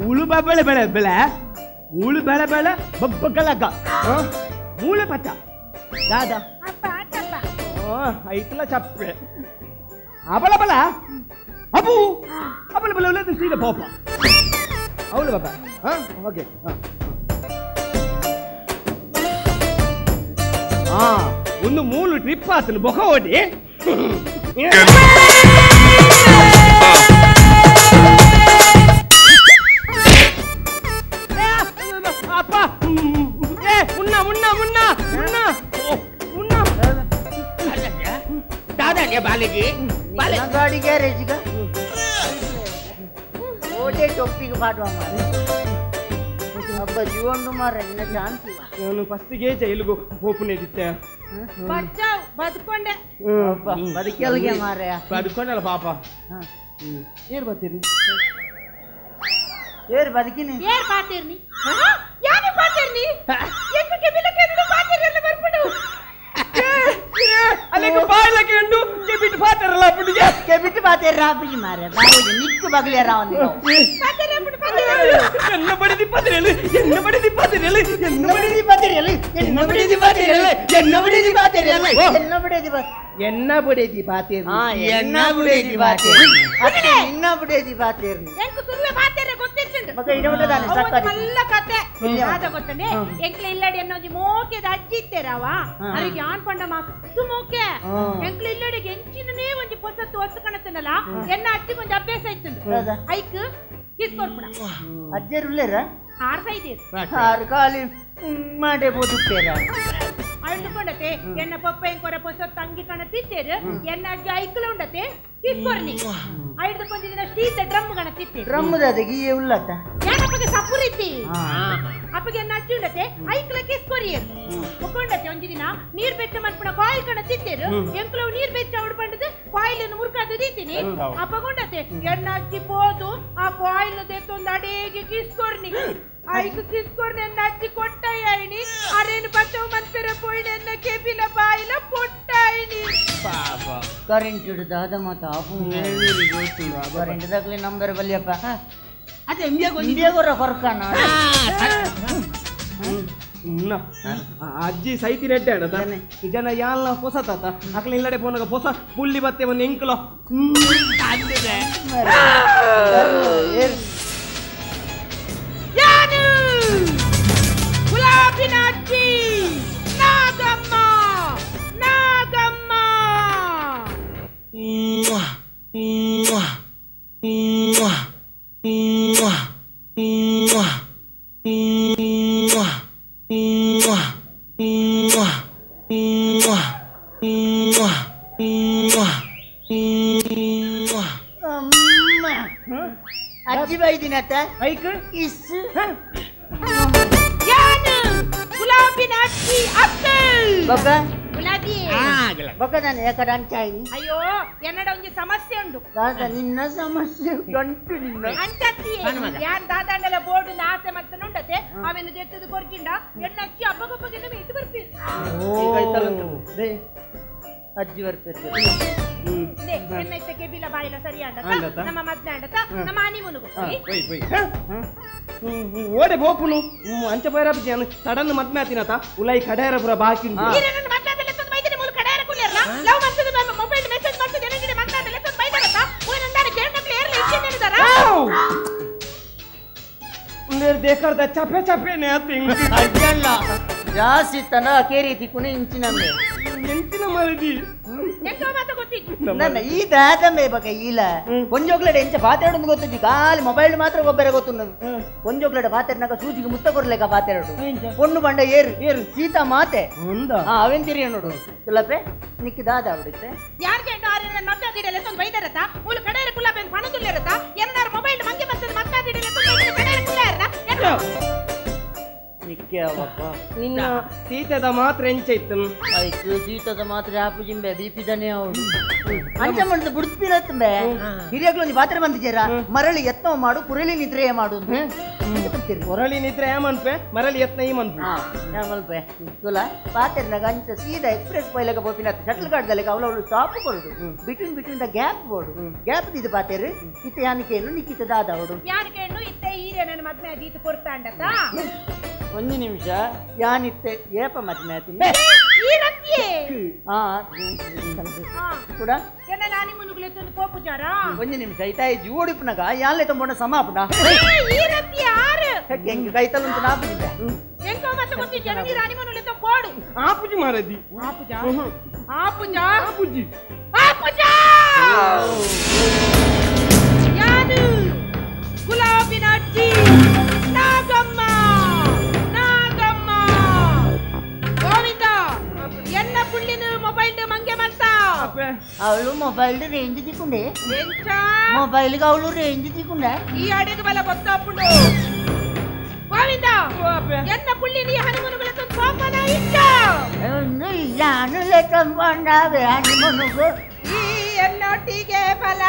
Speaker 12: ಮೂಲು ಬೆಳೆ ಬೆಳೆ ಬೆಳೆ ಮೂಲು ಬೆಳೆ ಬೆಳೆ ಬಬ್ಬಗಲಗ ಮೂಲು ಪಚ್ಚ ದಾದಾ ಐತಲ ಚಪ್ಪೆ ಅಬಲ ಬಲ ಅಬು ಅಬಲ ಬಲ ಸೀದಾ ಪಾಪ ಅವಳು ಬಾಬಾ ಹಾಂ ಓಕೆ ಹಾಂ ಒಂದು ಮೂಲು ಟ್ರಿಪ್ ಆತನು ಬೊಕ ಓಡಿ ಅಪ್ಪ ಏ ಮುನ್ನ ಮುನ್ನ ಮುನ್ನ ಮುನ್ನ ಮುನ್ನ
Speaker 10: ದಾದಾಗೆ ಬಾಲಿಗೆ
Speaker 9: ಗಾಡಿ ಗ್ಯಾರೇಜ್ಗ ಓಟೆ ಟೊಪ್ಪಿಗೆ ಪಾಡುವ ಮಾರೆ ಅಬ್ಬ ಜೀವನ ಮಾರ ಇನ್ನ ಚಾನ್ಸ್
Speaker 12: ನಾನು ಫಸ್ಟಿಗೆ ಜೈಲಿಗೆ ಹೋಪುನೇದಿತ್ತೆ
Speaker 11: ಬಚಾವ್ ಬದುಕೊಂಡೆ
Speaker 9: ಬದುಕೆಲ್ಗೆ ಮಾರಯ
Speaker 10: ಬದುಕೊಂಡಲ್ಲ ಪಾಪ
Speaker 12: ಏರ್ ಬರ್ತೀರಿ
Speaker 9: ಏರ್ ಬದುಕಿನಿ
Speaker 11: ಏರ್ ಪಾತಿರ್ನಿ ಯಾನೆ ಪಾತಿರ್ನಿ ಎಂಕ ಕೆಬಿಲ ಕೆರಡು ಪಾತಿರ್ಲ ಬರ್ಪುಂಡು
Speaker 12: ಅಲೆಗೆ ಬಾಯಿಲ ಕೆಂಡು ಕೆಬಿಟ್ ಪಾತಿರಲ ಅಪ್ಪುಂಡು
Speaker 9: ಕೆಬಿಟ್ ಪಾತಿರ ಆಪುಜಿ ಮಾರೆ ಬಾವುಜಿ ನಿಕ್ಕು ಬಗಲಿಯ ರಾವನಿ
Speaker 11: ಪಾತಿರ ಅಪ್ಪುಂಡು ಪಾತಿರ
Speaker 12: ಎನ್ನ ಬಡಿದಿ ಪಾತಿರಲು ಎನ್ನ ಬಡಿದಿ ಪಾತಿರಲು ಎನ್ನ
Speaker 9: ಬಡಿದಿ ಪಾತಿರಲು ಎನ್ನ ಬಡಿದಿ ಪಾತಿರಲು ಎನ್ನ ಬಡಿದಿ ಪಾತಿರಲು ಎನ್ನ ಬಡಿದಿ
Speaker 12: ಎನ್ನ ಬಡಿದಿ ಪಾತಿರ
Speaker 9: ಎನ್ನ ಬಡಿದಿ ಪಾತಿರ ಎನ್ನ ಬಡಿದಿ ಪಾತಿರ
Speaker 11: ಎಂಕು ಸುರುವೆ ಪಾತಿರ ಗೊತ್ತಿತ್ತುಂಡು
Speaker 9: ಮಗ ಇಡಮಟದಾನೆ ಸಕ್ಕರೆ
Speaker 11: ಮಲ್ಲ ಕತೆ ಆದ ಗೊತ್ತನೆ ಎಂಕ್ಲೆ ಇಲ್ಲಡಿ ಅನ್ನೊಂಜಿ ಮೋಕೆದ ಅಜ್ಜಿ ಇತ್ತೇರವ ಅರಿಗೆ ಆನ್ ಪಂಡ ಮಸ್ತ್ ಮೋಕೆ ಎಂಕ್ಲೆ ಇಲ್ಲಡಿಗೆ ಎಂಚಿನನೇ ಒಂಜಿ ಪೊಸತ್ತು ವಸ್ತು ಕಣತನಲ್ಲ ಎನ್ನ ಅಜ್ಜಿಗೆ ಒಂಜಿ ಅಭ್ಯಾಸ ಇತ್ತುಂಡು ಐಕ್ ಕಿಸ್ ಕೊರ್ಪುಣ
Speaker 9: ಅಜ್ಜರು ಉಲ್ಲೇರ
Speaker 11: ಆರ್ ಸೈದೇರು
Speaker 9: ಆರು ಕಾಲಿ ಮಾಡೇ ಬೋದುತ್ತೇರ
Speaker 11: ಅಳ್ಕೊಂಡತೆ ಎನ್ನ ಪಪ್ಪ ಎಂಕೊರ ಪೊಸ ತಂಗಿ ಕಣ ತಿತ್ತೇರು ಎನ್ನ ಅಜ್ಜಿ ಐಕ್ಲ ಉಂಡತೆ ಕಿಸ್ಕೊರ್ನಿ ಐದು ಕೊಂಚ ದಿನ ಶೀತ ಡ್ರಮ್ ಗಣ ತಿತ್ತೇರು
Speaker 9: ಡ್ರಮ್ ದಾದಗೆ ಈ ಉಲ್ಲತ್ತ
Speaker 11: ಯಾನಪ್ಪಗೆ ಸಪುರಿತಿ ಅಪ್ಪಗೆ ಎನ್ನ ಅಜ್ಜಿ ಉಂಡತೆ ಐಕ್ಲ ಕಿಸ್ಕೊರಿಯರು ಮುಕ್ಕೊಂಡತೆ ಒಂಜಿ ದಿನ ನೀರ್ ಬೆಚ್ಚ ಮನ್ಪುಣ ಕಾಯಿಲ್ ಕಣ ತಿತ್ತೇರು ಎಂಕ್ಲವು ನೀರ್ ಬೆಚ್ಚ ಅವಡು ಪಂಡದು ಕಾಯಿಲನ್ನು ಮುರ್ಕಾದು ತಿಂತೀನಿ ಅಪ್ಪಗೊಂಡತೆ ಎನ್ನ ಅಜ್ಜಿ ಪೋದು ಆ ಕಾಯಿಲ್ ತೆತ್ತೊಂದು ಅಡೇಗೆ ಕಿಸ್ಕೊರ್ನಿ ಐಕು ಕಿಸ್ಕೊರ್ನಿ ಎನ್ನ ಅಜ್ಜಿ ಕೊಟ್ಟಾಯಿನಿ ಅರೇನು ಬಚ್ಚವು ಮನ್ಪೆರ ಪೋಯಿನ ಎನ್ನ ಕೆಬಿಲ ಬಾಯಿಲ ಪೊಟ್ಟಾಯಿನಿ
Speaker 9: ಪಾಪ ಕರೆಂಟ್ ದಾದ ಮಾತ ಕರೆಂಟ್ ದಾಗಲಿ ನಂಬರ್ ಬಲ್ಲಿಯಪ್ಪ
Speaker 10: ಅದೇ
Speaker 9: ಇಂಡಿಯಾಗೋರ ಹೊರಕಾನ
Speaker 12: ಅಜ್ಜಿ ಸೈತಿ ನೆಟ್ಟೆ ಅಣ್ಣ ಜನ ಯಾಲ್ನ ಪೊಸ ತಾತ ಅಕ್ಲ ಇಲ್ಲಡೆ ಪೋನಾಗ ಪೊಸ ಪುಲ್ಲಿ ಬತ್ತೆ ಒಂದು ಎಂಕುಲ
Speaker 11: ಯಾನು ಗುಲಾಬಿನ ಅಜ್ಜಿ ನಾಗಮ್ಮ ನಾಗಮ್ಮ
Speaker 9: ಅಮ್ಮ ಅಜ್ಜಿ ಬೈದಿನತ್ತ
Speaker 12: ಐಕ್
Speaker 9: is
Speaker 11: ಯಾನು ಗುಲಾಬಿನ ಅಜ್ಜಿ ಅಕ್ಕ
Speaker 9: ಬೊಕ್ಕ
Speaker 11: ಗುಲಾಬಿ
Speaker 9: ಬೊಕ್ಕ ನಾನು ಯಾಕಡೆ ಅಂಚಾಯಿನಿ
Speaker 11: ಅಯ್ಯೋ ಎನ್ನಡ ಒಂಜಿ ಸಮಸ್ಯೆ ಉಂಡು
Speaker 9: ದಾದ ನಿನ್ನ ಸಮಸ್ಯೆ ಗಂಟು ನಿನ್ನ
Speaker 11: ಅಂಚತ್ತಿ ಯಾನ್ ದಾದಾಂಡಲ ಬೋರ್ಡ್ ಆಸೆ ಮತ್ತೆ ಉಂಡತೆ ಅವೆನ್ನು ದೆತ್ತದು ಕೊರ್ಚಿಂಡ ಎಣ್ಣ ಅಚ್ಚಿ ಅಬ್ಬಗೊಬ್ಬಗೆ ಇಟ್ಟು ಬರ್ತೀರಿ
Speaker 9: ಅಜ್ಜಿ ಬರ್ತೀರಿ
Speaker 11: ಎನ್ನ ಇತ್ತ ಕೆಬಿಲ ಬಾಯಿಲ ಸರಿ ಅಂಡತ ನಮ್ಮ ಮದ್ನ ಅಂಡತ ನಮ್ಮ ಹನಿಮೂನುಗು
Speaker 12: ಓಡೆ ಬೋಪುನು ಅಂಚ ಪೈರಾಪಿ ಸಡನ್ ಮದ್ಮೆ ಆತಿನತ ಉಲೈ ಕಡೇರ ಪುರ ಬಾಕಿ
Speaker 11: ಲವ್ ಮಾಡ್ತದೆ ಮೊಬೈಲ್ ಮೆಸೇಜ್ ಮಾಡ್ತದೆ ಏನಿದೆ ಮಾತಾಡಲ್ಲ ತಂದು ಬೈದಾರತ್ತ ಓನಂದಾನೆ ಕೇಳನಕ್ಲೆ ಏರ್ಲ ಇಚ್ಛೆನೇನಿದಾರ
Speaker 12: ಉಂದೇರ್ ದೇಖರ್ದ ಚಪೆ ಚಪೆನೆ ಆತಿಂಗ್
Speaker 9: ಅಜ್ಜಲ್ಲ ಜಾಸ್ತಿ ತನ ಕೇರಿ ತಿಕ್ಕುನೆ ಇಂಚಿನಂದೆ
Speaker 12: ಎಂಚಿನ ಮರದಿ
Speaker 11: ಎಂಕ ಮಾತ ಗೊತ್ತಿತ್ತು
Speaker 9: ನನ್ನ ಈ ದಾದಮೆ ಬಕ ಇಲ್ಲ ಒಂಜೋಗ್ಲಡೆ ಎಂಚ ಪಾತೆರಡು ಗೊತ್ತಿಜ್ಜಿ ಖಾಲಿ ಮೊಬೈಲ್ ಮಾತ್ರ ಗೊಬ್ಬರ ಗೊತ್ತು ಒಂಜೋಗ್ಲಡೆ ಪಾತೆರನಾಗ ಸೂಜಿಗೆ ಮುತ್ತ ಕೊರ್ಲೇಕ ಪಾತೆರಡು ಪೊಣ್ಣು ಬಂಡ ಏರು ಏರು ಸೀತಾ ಮಾತೆ ಅವೇನ್ ತಿರಿಯ ನೋಡು ತುಲಪೆ ನಿಕ್ಕಿ ದಾದ ಅವಡಿತ್ತೆ
Speaker 11: ಯಾರಿಗೆ ಆರೆ ಮತ್ತಾದಿಡಲೆ ತಂದು ಬೈದಾರತ್ತ ಮೂಲ ಕಡೆಯ ಕುಲ್ಲ ಬೆನ್ ಪಣದುಲ್ಲೇರತ್ತ ಎರಡಾರ ಮೊಬೈಲ್ ಮಂಗೆ ಬರ್ತದೆ ಮತ್ತಾದಿಡಲೆ ತಂದು ಕಡೆಯ ಕುಲ್ಲ
Speaker 9: ನಿಕ್ಕೆ ಅವಪ್ಪ
Speaker 12: ನಿನ್ನ ಸೀತದ ಮಾತ್ರ ಎಂಚ ಇತ್ತು
Speaker 9: ಆಯ್ತು ಸೀತದ ಮಾತ್ರ ಆಪುಜಿಂಬೆ ಬೀಪಿದನೆ ಅವಳು ಅಂಚ ಮಾಡಿದ ಬುಡ್ಪಿರತ್ತಂಬೆ ಹಿರಿಯಕ್ಲು ಒಂದು ಪಾತ್ರೆ ಬಂದಿದ್ದೀರ ಮರಳಿ ಯತ್ನ ಮಾಡು ಕುರಳಿ ನಿದ್ರೆಯ ಮಾಡು
Speaker 12: ಕೊರಳಿ ನಿದ್ರೆ ಮನ್ಪೆ ಮರಳಿ ಯತ್ನ ಈ ಮನ್ಪೆ
Speaker 9: ಮಲ್ಪೆ ತುಲ ಪಾತ್ರೆನಾಗ ಅಂಚ ಸೀದಾ ಎಕ್ಸ್ಪ್ರೆಸ್ ಪೈಲಗ ಬೋಪಿನ ಶಟಲ್ ಗಾಡ್ದಲೆಗ ಅವಳು ಅವಳು ಸ್ಟಾಪ್ ಕೊಡುದು between between the gap board gap ದಿದ್ದು ಪಾತೆರು ಇತ್ತ ಯಾನಿಕೇನು ನಿಕ್ಕಿತ ದಾದ ಅವಡು
Speaker 11: ಯಾನಿಕೇನು ಇತ್ತೆ ಹೀರೆ ನನ್ನ ಮದ್ಮೆ ಅದೀತು ಕೊಡ್ತಾಂಡತ
Speaker 9: ಒಂದು ನಿಮಿಷ ಯಾನಿತ್ತೆ ಏಪ ಮದ್ಮೆ ಆತೀನಿ ಕೂಡ ಒಂದು ನಿಮಿಷ ಐತಾ ಜೋಡಿಪುನಗ ಯಾನ್ಲೆ ತಂಬೋಣ ಸಮಾಪುಣ ಹೆಂಗೆ ಕೈತಲುಂಟು ನಾಪುಜಿಂದ
Speaker 12: ಆಪುಜಿ ಮಾರದಿ
Speaker 11: ಆಪುಜಾ ಆಪುಜಾ ಆಪುಜಿ ಆಪುಜಾ ಯಾನು ಗುಲಾಬಿನ ಅಜ್ಜಿ ನಾಗಮ್ಮ ನಾಗಮ್ಮ ಗೋವಿಂದ ಎನ್ನ ಪುಳ್ಳಿನ ಮೊಬೈಲ್ ಮಂಗೆ ಮಾಡ್ತಾ
Speaker 9: ಅವಳು ಮೊಬೈಲ್ ರೇಂಜ್ ತಿಕ್ಕೊಂಡೆ ಮೊಬೈಲ್ ಅವಳು ರೇಂಜ್ ತಿಕ್ಕೊಂಡೆ
Speaker 11: ಈ ಅಡಿಗೆ ಬಲ ಗೊತ್ತಾಪುಂಡು ಗೋವಿಂದ ಎನ್ನ ಪುಳ್ಳಿ ನೀ ಹನಿಮೂನುಗಳ ಕೋಪನ ಇಷ್ಟ
Speaker 9: ಯಾನು ಲೆಕ್ಕಂಬಂಡಾವೆ ಹನಿಮೂನುಗು
Speaker 11: ಈ ಎನ್ನ ಅಜ್ಜಿನೊಟ್ಟಿಗೆ ಬಲ.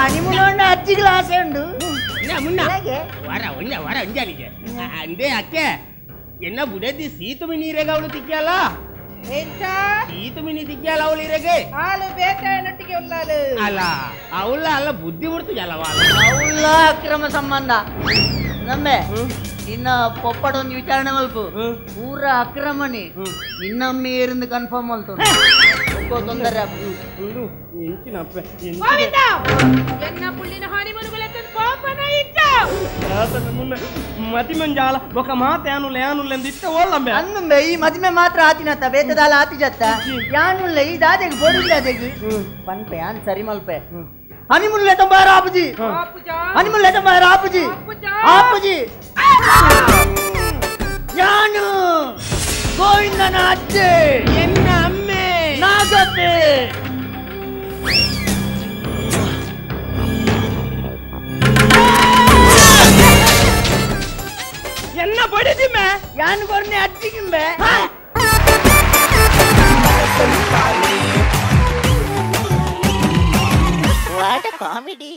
Speaker 9: ಹನಿಮೂನ್ ಅಜ್ಜಿಗಳ ಆಸೆ ಉಂಡು.
Speaker 10: ವರ ಒಂಜ ವರ ಒಂಜಾನಿಗೆ ಅಂದೇ ಅಕ್ಕೆ ಎನ್ನ ಬುಡದಿ ಸೀತು ನೀರೇಗ ಅವಳು ತಿಕ್ಕಿಯಲ್ಲ.
Speaker 11: ಎಂತ
Speaker 10: ಸೀತು ಮಿನಿ ತಿಕ್ಕಿಯಲ್ಲ ಅವಳು ಇರಗೆ
Speaker 11: ಹಾಲು ಬೇಟೆಯನ್ನೊಟ್ಟಿಗೆ ಉಳ್ಳಾಲು
Speaker 10: ಅಲ್ಲ ಅವಳ ಅಲ್ಲ ಬುದ್ಧಿ ಬಿಡ್ತಿದಲ್ಲವ.
Speaker 9: ಅವಳ ಅಕ್ರಮ ಸಂಬಂಧ ನಮ್ಮೆ ನಿನ್ನ ಪೊಪ್ಪಡೊಂದು ವಿಚಾರಣೆ ಮಲ್ಪು ಪೂರ ಅಕ್ರಮಣಿ ನಿನ್ನಮ್ಮೆ ಏರಿಂದ ಕನ್ಫರ್ಮ್ ಮಲ್ತು ತೊಂದರೆ.
Speaker 11: ಎನ್ನ ಪುಳ್ಳಿನ ಹಾನಿ ಮನುಗುಲೆತ್ತ ಕೋಪನ ಇಚ್ಚ
Speaker 12: ಮದಿಮೆ ಜಾಲ ಬೊಕ ಮಾತೆ ಆನುಲ್ಲ ಯಾನುಲ್ಲ ಎಂದು ಇತ್ತ ಓಲ್ಲಂಬೆ
Speaker 9: ಅನ್ನುಂಬೆ ಈ ಮದಿಮೆ ಮಾತ್ರ ಆತಿನತ್ತ ಬೇತದಾಲ ಆತಿ ಜತ್ತ ಯಾನುಲ್ಲ ಈ ದಾದೆಗೆ ಬೋಡಿಲ್ಲ ದಾದೆಗೆ ಪನ್ಪೆ ಯಾನ್ ಸರಿ ಮಲ್ಪೆ. ಹನಿಮೂನ್ ಲೆತ್ತ ಬಾರ ಆಪುಜಿ, ಹನಿಮೂನ್ ಲೆತ್ತ ಬಾರ ಆಪುಜಿ, ಆಪುಜಿ ಯಾನು ಗೋವಿಂದನ ಅಜ್ಜೆ
Speaker 10: ಎನ್ನ ಅಮ್ಮೆ
Speaker 9: ನಾಗಪ್ಪೆ.
Speaker 12: ಎನ್ನ ಬಡಿದಿಮ್ಮೆ
Speaker 9: ಯಾನು ಕೊರ್ನೆ ಅಜ್ಜಿಗಿಂಬೆ.
Speaker 1: What a comedy.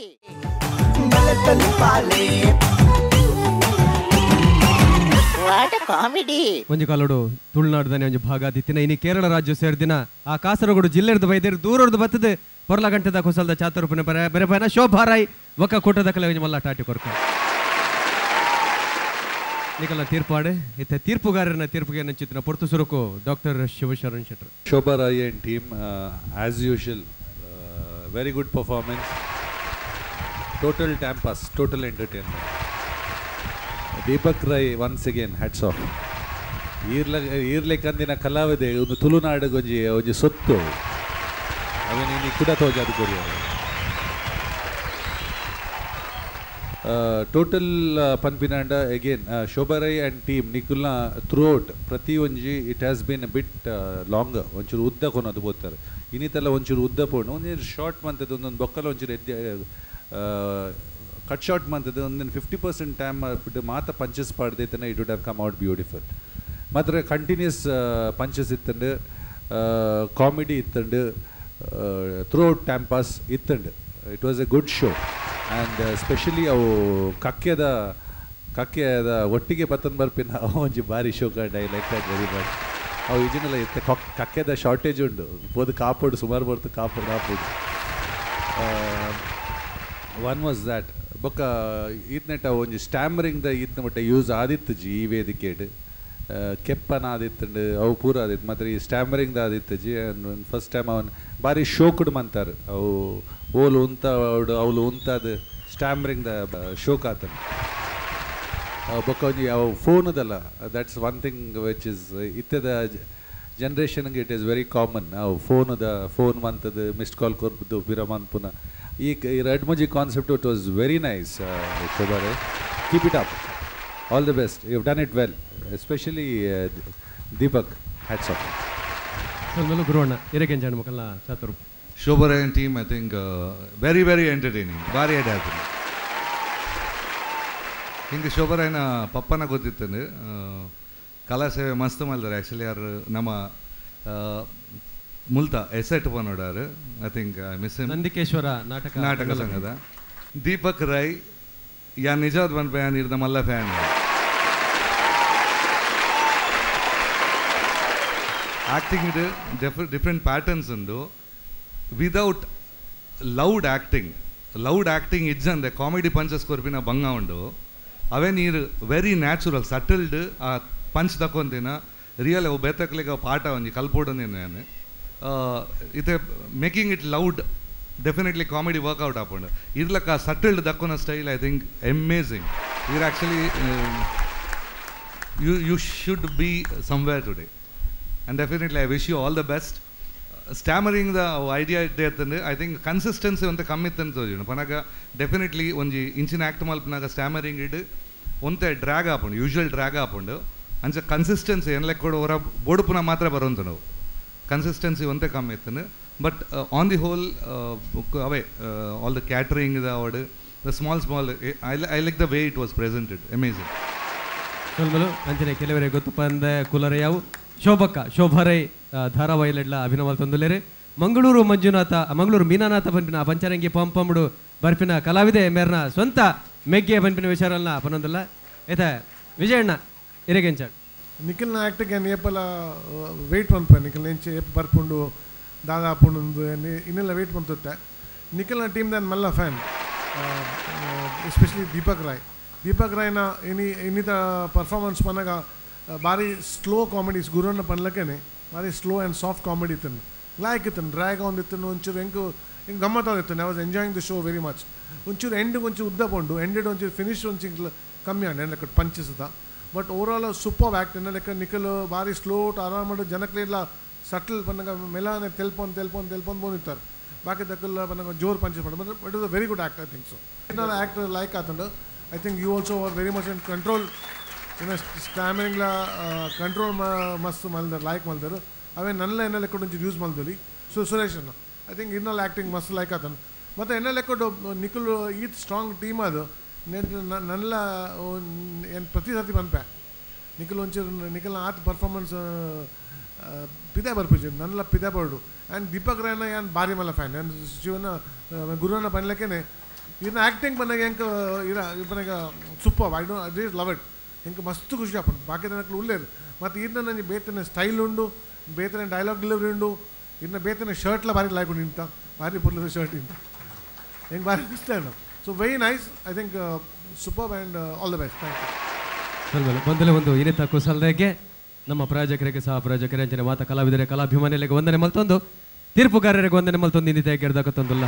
Speaker 1: What a comedy.
Speaker 4: ಒಂಜಿ ಕಾಲೋಡು ತುಳುನಾಡುದನೆ ಒಂಜಿ ಭಾಗ ದಿತ್ತಿನ ಇನಿ ಕೇರಳ ರಾಜ್ಯ ಸೇರ್ದಿನ ಆ ಕಾಸರಗೋಡು ಜಿಲ್ಲೆರ್ದು ಬೈದೇರು ದೂರರ್ದು ಬತ್ತದ ಪೊರ್ಲ ಗಂಟೆದ ಕುಸಲ್ದ ಚಾತುರ್ಪುನ ಬೆರಪನ ಶೋಭಾ ರಾಯ್ ಒಕ್ಕ ಕೂಟದ ಕಲೆ ಒಂಜಿ ಮಲ್ಲ ಟಾಟಿ ಕೊರ್ಕ ನಿಕಲ ತೀರ್ಪಾಡು ಇತ್ತ ತೀರ್ಪುಗಾರನ ತೀರ್ಪುಗೆ ನಂಚಿತ್ತಿನ ಪೊರ್ತು ಸುರುಕು doctor Shivasharan Shettar.
Speaker 13: Shobha Rai and team as usual very good performance, total time pass, total entertainment. Deepak Rai once again hats off. ಈರ್ಲೆಕ್ಕಂದಿನ ಕಲಾವಿದೆ ಒಂದು ತುಳುನಾಡಿಗೆ ಒಂಜಿ ಒಂಜಿ ಸೊತ್ತು ಅವೇನು ಕೂಡ ತೋಜಾದು ಕೊರಿಯರ್ ಟೋಟಲ್ ಪನ್ಪಿನಾಂಡ again Shobha Rai and team ನಿಕುಲ್ನ throughout ಪ್ರತಿ ಒಂಜಿ it has been a bit long ಒಂಚೂರು ಉದ್ದ ಕೊನೋದು ಬೋತಾರೆ ಇನ್ನಿತೆಲ್ಲ ಒಂಚೂರು ಉದ್ದ ಪೋಣು ಒಂಜಿ ಶಾರ್ಟ್ ಮಂತದ್ದು ಒಂದೊಂದು ಬೊಕ್ಕಲ ಒಂಚೂರು ಎದ್ದೆ ಕಟ್ ಶಾರ್ಟ್ ಮಂತದ್ದು ಒಂದೊಂದು 50% ಟೈಮ್ ಬಿಟ್ಟು ಮಾತ ಪಂಚಸ್ ಪಾಡ್ದೈತನ it would have come out beautiful. ಮಾತ್ರ ಕಂಟಿನ್ಯೂಸ್ ಪಂಚಸ್ ಇತ್ತಂಡು, ಕಾಮಿಡಿ ಇತ್ತಂಡು, ಥ್ರೂ ಔಟ್ ಟೈಮ್ ಪಾಸ್ ಇತ್ತಂಡು. It was a good show and specially ಅವು ಕಕ್ಕೆದ ಕಕ್ಕೆದ ಒಟ್ಟಿಗೆ ಪತ್ತನ್ ಬರ್ಪಿನ ಅವು ಒಂಜಿ ಭಾರಿ show and I like that very much. ಅವು ಈಜಿನೆಲ್ಲ ಇತ್ತೆ ಕಕ್ಕೆದ ಶಾರ್ಟೇಜ್ ಉಂಡು ಪೋದು ಕಾಪೋಡು ಸುಮಾರು ಬರ್ತು ಕಾಪೋಡು ಆಪೋಡು. ಒನ್ ವಾಸ್ that ಬೊಕ್ಕ ಈತ್ನೆಟ್ ಅವು ಒಂಜಿ ಸ್ಟ್ಯಾಮರಿಂಗ್ the ಈತ್ನ ಮಟ್ಟ ಯೂಸ್ ಆದಿತ್ತು ಜಿ ಈ ವೇದಿಕೆಡ್ ಕೆಪ್ಪನ ಆದಿತ್ತಂಡು ಅವು ಪೂರ ಆದಿತ್ತು ಮಾತ್ರ ಈ ಸ್ಟ್ಯಾಮರಿಂಗ್ the ಆದಿತ್ತು ಜಿ. ಫಸ್ಟ್ ಟೈಮ್ ಅವನು ಭಾರಿ ಶೋಕ್ಡ್ ಮಂತಾರೆ ಅವು ಓಲು ಉಂತ ಅವಳು ಉಂತಾದ ಸ್ಟ್ಯಾಮರಿಂಗ್ the ಶೋಕ್ ಆತನ ಬೊಕ್ಕ ಒಂಜಿ ಅವು ಫೋನದಲ್ಲ that's one thing which is ಇತ್ತದ ಜನ್ರೇಷನ್ಗೆ it is very common. ಅವು ಫೋನದ ಫೋನ್ ಮಂತದ್ದು ಮಿಸ್ಡ್ ಕಾಲ್ ಕೊರ್ದು ಬಿರಮಾನ್ ಪುನಃ ಈ red ಮುಜಿ concept it was very nice. Shobha Rai, keep it up, all the best, you have done it well, especially Deepak, hats off.
Speaker 4: ಗುರುವಣ್ಣ ಇರಕೆಂಜಾಣ ಮಕ್ಕಳ ಚಾತುರ್.
Speaker 14: Shobha Rai and team I think very very entertaining, ಭಾರಿ ಎಡ್ ಆಗ್ತದೆ. ಹಿಂಗೆ ಶೋಭಾ ರಾಯನ ಪಪ್ಪನ ಗೊತ್ತಿತ್ತಂದು ಕಲಾ ಸೇವೆ ಮಸ್ತ್ ಮಾಡ್ತಾರೆ. ಆ್ಯಕ್ಚುಲಿ ಯಾರು ನಮ್ಮ ಮುಲ್ತ asset ಪನೋಡಾರು I think miss
Speaker 4: Nandikeshwara ನಾಟಕ
Speaker 14: ನಾಟಕ ಸಂಘದ ದೀಪಕ್ ರೈ ಯಾನ್ ನಿಜವಾದ ಬಂದ್ಪ ಯಾನ್ ಇರ್ದ ಮಲ್ಲ ಫ್ಯಾನ್. ಆ್ಯಕ್ಟಿಂಗ್ ಇದು ಡಿಫ್ರೆಂಟ್ ಪ್ಯಾಟರ್ನ್ಸ್ ಉಂಡು without loud acting. Loud acting ಇಜ್ಜಂದೆ ಕಾಮಿಡಿ ಪಂಚಸ್ ಕೊರ್ಪಿನ ಭಂಗ ಉಂಡು. ಅವೇ ನೀರು ವೆರಿ ನ್ಯಾಚುರಲ್ ಸಟಲ್ಡ್ ಆ ಪಂಚ್ ತಕೊಂತಿನ ರಿಯಲ್ ಅವು ಬೇತಕ್ಲಿಗೆ ಅವು ಪಾಠ ಒಂಜಿ ಕಲ್ಪೋಡು ನಾನು ಇತ್ತೆ making it loud definitely comedy workout ಆಪುಂಡು. ಇರ್ಲಕ್ಕ ಸಟಲ್ಡ್ ದಕ್ಕುನ ಸ್ಟೈಲ್ I think amazing. ಇರ್ actually you you should be somewhere today and definitely I wish you all the best. Stammering the idea ಇದ್ದೇ ಇತ್ತಂದ್ರೆ I think consistency ಒಂತೆ ಕಮ್ಮಿ ಇತ್ತಂತ ತೋಜುಂಡು. ಪನಗ definitely ಒಂಜಿ ಇಂಚಿನ ಆ್ಯಕ್ಟ್ ಮಲ್ಪನಾಗ ಸ್ಟ್ಯಾಮರಿಂಗ್ ಇಡ್ ಒಂತೆ ಡ್ರ್ಯಾಗ್ ಆಪುಂಡು, ಯೂಶುವಲ್ ಡ್ರ್ಯಾಗ್ ಆಪುಂಡು. ಅಂಚ ಕನ್ಸಿಸ್ಟೆನ್ಸಿ ಏನು ಲೆಕ್ಕ ಹೊರ ಬೋಡುಪುನ ಮಾತ್ರ ಬರೋಂತ ನಾವು ಕನ್ಸಿಸ್ಟೆನ್ಸಿ ಒಂತೆ ಕಮ್ಮಿ ಇತ್ತಂದು. But on the whole away all the catering the award the small small I like the way it was presented, amazing.
Speaker 4: ಅಂಚನೆ ಕೆಲವರೇ ಗೊತ್ತು ಪಂದ ಕುಲರಯಾವು ಶೋಭಕ್ಕ ಶೋಭಾರೈ ಧಾರಾವಾಹಿಲೆಡ್ಲ ಅಭಿನವ ತಂದುಲೇರೆ ಮಂಗಳೂರು ಮಂಜುನಾಥ ಮಂಗಳೂರು ಮೀನಾನಾಥ ಪನ್ಪಿನ ಪಂಚರಂಗಿ ಪಂಪಂಬುಡು ಬರ್ಪಿನ ಕಲಾವಿದೆ ಮೇರ್ನ ಸ್ವಂತ ಮೆಗ್ಗೆ ಪನ್ಪಿನ ವಿಚಾರಲ್ಲ ಪನೊಂದಲ್ಲ ಏತ ವಿಜಯಣ್ಣ ಇರೆಗೆಂಚಾಡ್
Speaker 15: ನಿಖಿಲ್ನ ಆ್ಯಕ್ಟಿಗೆ ಏಪಲ ವೆಯ್ಟ್ ಮನ್ಪೆ ನಿಖಿಲ್ ಎಂಚೆ ಏಪ್ ಬರ್ಪುಂಡು ದಾದಾ ಪುಂಡು ಇನ್ನೆಲ್ಲ ವೆಯ್ಟ್ ಮಂತುತ್ತೆ. ನಿಖಿಲ್ನ ಟೀಮ್ ದಾನ್ ಮಲ್ಲ ಫ್ಯಾನ್, ಎಸ್ಪೆಷಲಿ ದೀಪಕ್ ರಾಯ್. ದೀಪಕ್ ರಾಯ್ನ ಇನಿ ಇನ್ನಿತ ಪರ್ಫಾರ್ಮೆನ್ಸ್ ಪನ್ನಗ ಭಾರಿ ಸ್ಲೋ ಕಾಮಿಡೀಸ್ ಗುರುವನ್ನ ಪನ್ಲಕ್ಕೇನೆ ಭಾರಿ ಸ್ಲೋ ಆ್ಯಂಡ್ ಸಾಫ್ಟ್ ಕಾಮಿಡಿ ಇತ್ತನು, ಲೈಕ್ ಇತ್ತನು, ಡ್ರ್ಯಾಗ್ ಆನ್ ಇತ್ತನು, ಒಂಚೂರು ಎಂಕು ಹಿಂಗೆ ಗಮ್ಮತ್ತಾದಿತ್ತು. I was enjoying the show very much. ಒಂಚೂರು ಎಂಡ್ ಒಂಚೂರು ಉದ್ದ ಪೋಂಡು, ಎಂಡೆಡ್ ಒಂಚೂರು ಫಿನಿಶ್ ಒಂಚೂರು ಕಮ್ಮಿ ಆಂಡ್ ಲೆಕ್ಕ ಪಂಚಿಸುತ್ತ. ಬಟ್ ಓವರಾಲ್ ಸೂಪರ್ ಆ್ಯಕ್ಟ್ ಎನ್ನ ಲೆಕ್ಕ ನಿಖಿಲ್ ಭಾರಿ ಸ್ಲೋ ಆರಾಮ ಜನಕ್ಲೆಲ್ಲ ಸಟಲ್ ಪನ್ನಗ ಮೆಲಾನೆ ತೆಲ್ಪೊಂದು ತೆಲ್ಪೊಂದು ತೆಲ್ಪೊಂದು ಬಂದಿರ್ತಾರೆ. ಬಾಕಿ ದಕ್ಕಲ್ಲ ಪನ್ನಗ ಜೋರು ಪಂಚಸ್ ಮಾಡಿ. But it is a very good act I think so. Act like ಆತಂಡು I think you also are very much in control. ಇನ್ನು ಸ್ಟ್ಯಾಮಿನಿಂಗ್ಲ ಕಂಟ್ರೋಲ್ ಮಸ್ತ್ ಮಲ್ದರು, ಲೈಕ್ ಮಲ್ದರು. ಅವೇ ನನ್ನ ಎನ್ನ ಲೆಕ್ಕ ಒಂಚೂರು ಯೂಸ್ ಮಲ್ದಲಿ. ಸೊ ಸುರೇಶ್ ಅನ್ನ I think ಇನ್ನೆಲ್ಲ ಆ್ಯಕ್ಟಿಂಗ್ ಮಸ್ತ್ ಲೈಕ್ ಆತನು. ಮತ್ತು ಎನ್ನ ಲೆಕ್ಕ ನಿಖಿಲ್ ಈತ್ ಸ್ಟ್ರಾಂಗ್ ಟೀಮ್ ಅದು. ನನ್ನೆಲ್ಲ ಏನು ಪ್ರತಿ ಸರ್ತಿ ಪನ್ಪೆ ನಿಖಿಲ್ ಒಂಚೂರು ನಿಖಿಲ್ನ ಆತ ಪರ್ಫಾರ್ಮೆನ್ಸ್ ಪಿದೆ ಬರ್ಪುಜಿ ನನ್ನೆಲ್ಲ ಪಿದೆ ಬರ್ಡು. ಆ್ಯಂಡ್ ದೀಪಕ್ ರಾಯ್ನ ಏನು ಭಾರಿ ಮಲ್ಲ ಫ್ಯಾನ್. ಏನು ಶಿವನ ಗುರುವನ್ನ ಪನ್ಲಕ್ಕೇನೆ ಇನ್ನು ಆ್ಯಕ್ಟಿಂಗ್ ಬಂದಾಗ ಹೆಂಗೆ ಇರ ಪನಗ super. I don't I really love it. ಹೆಂಗೆ ಮಸ್ತ್ ಖುಷಿ ಆಪುಂಡು. ಬಾಕಿ ಜನಕ್ಲು ಉಲ್ಲೇರು. ಮತ್ತು ಇನ್ನು ನನಗೆ ಬೇತನೆ ಸ್ಟೈಲ್ ಉಂಡು, ಬೇತನೆ ಡೈಲಾಗ್ ಡೆಲಿವರಿ ಉಂಡು, ಇನ್ನು ಬೇತನೆ ಶರ್ಟ್ಲ ಭಾರಿ ಲೈಕ್ ಉಂಡು ಇಂತ ಭಾರಿ ಪುರ್ಲದ ಶರ್ಟ್ ಇಂತ ಹೆಂಗೆ ಭಾರಿ ಇಷ್ಟ. So very nice I think super and all the best. Thank you.
Speaker 4: ಬಂದಲೇ ಒಂದು ಇನಿತ ಕುಸಲ್ದಕ್ಕೆ ನಮ್ಮ ಪ್ರಾಯೋಜಕರಿಗೆ ಸಹ ಪ್ರಾಯೋಜಕರೇ ಅಂಚನೆ ಮಾತ ಕಲಾವಿದರೆ ಕಲಾಭಿಮಾನಿಗಳಿಗೆ ವಂದನೆ ಮಲ್ತೊಂದು, ತೀರ್ಪುಗಾರರಿಗೆ ವಂದನೆ ಮಲ್ತೊಂದು ಇನ್ನಿತ ಗೆರ್ದಾಕತ್ತೊಂದುಲ್ಲ.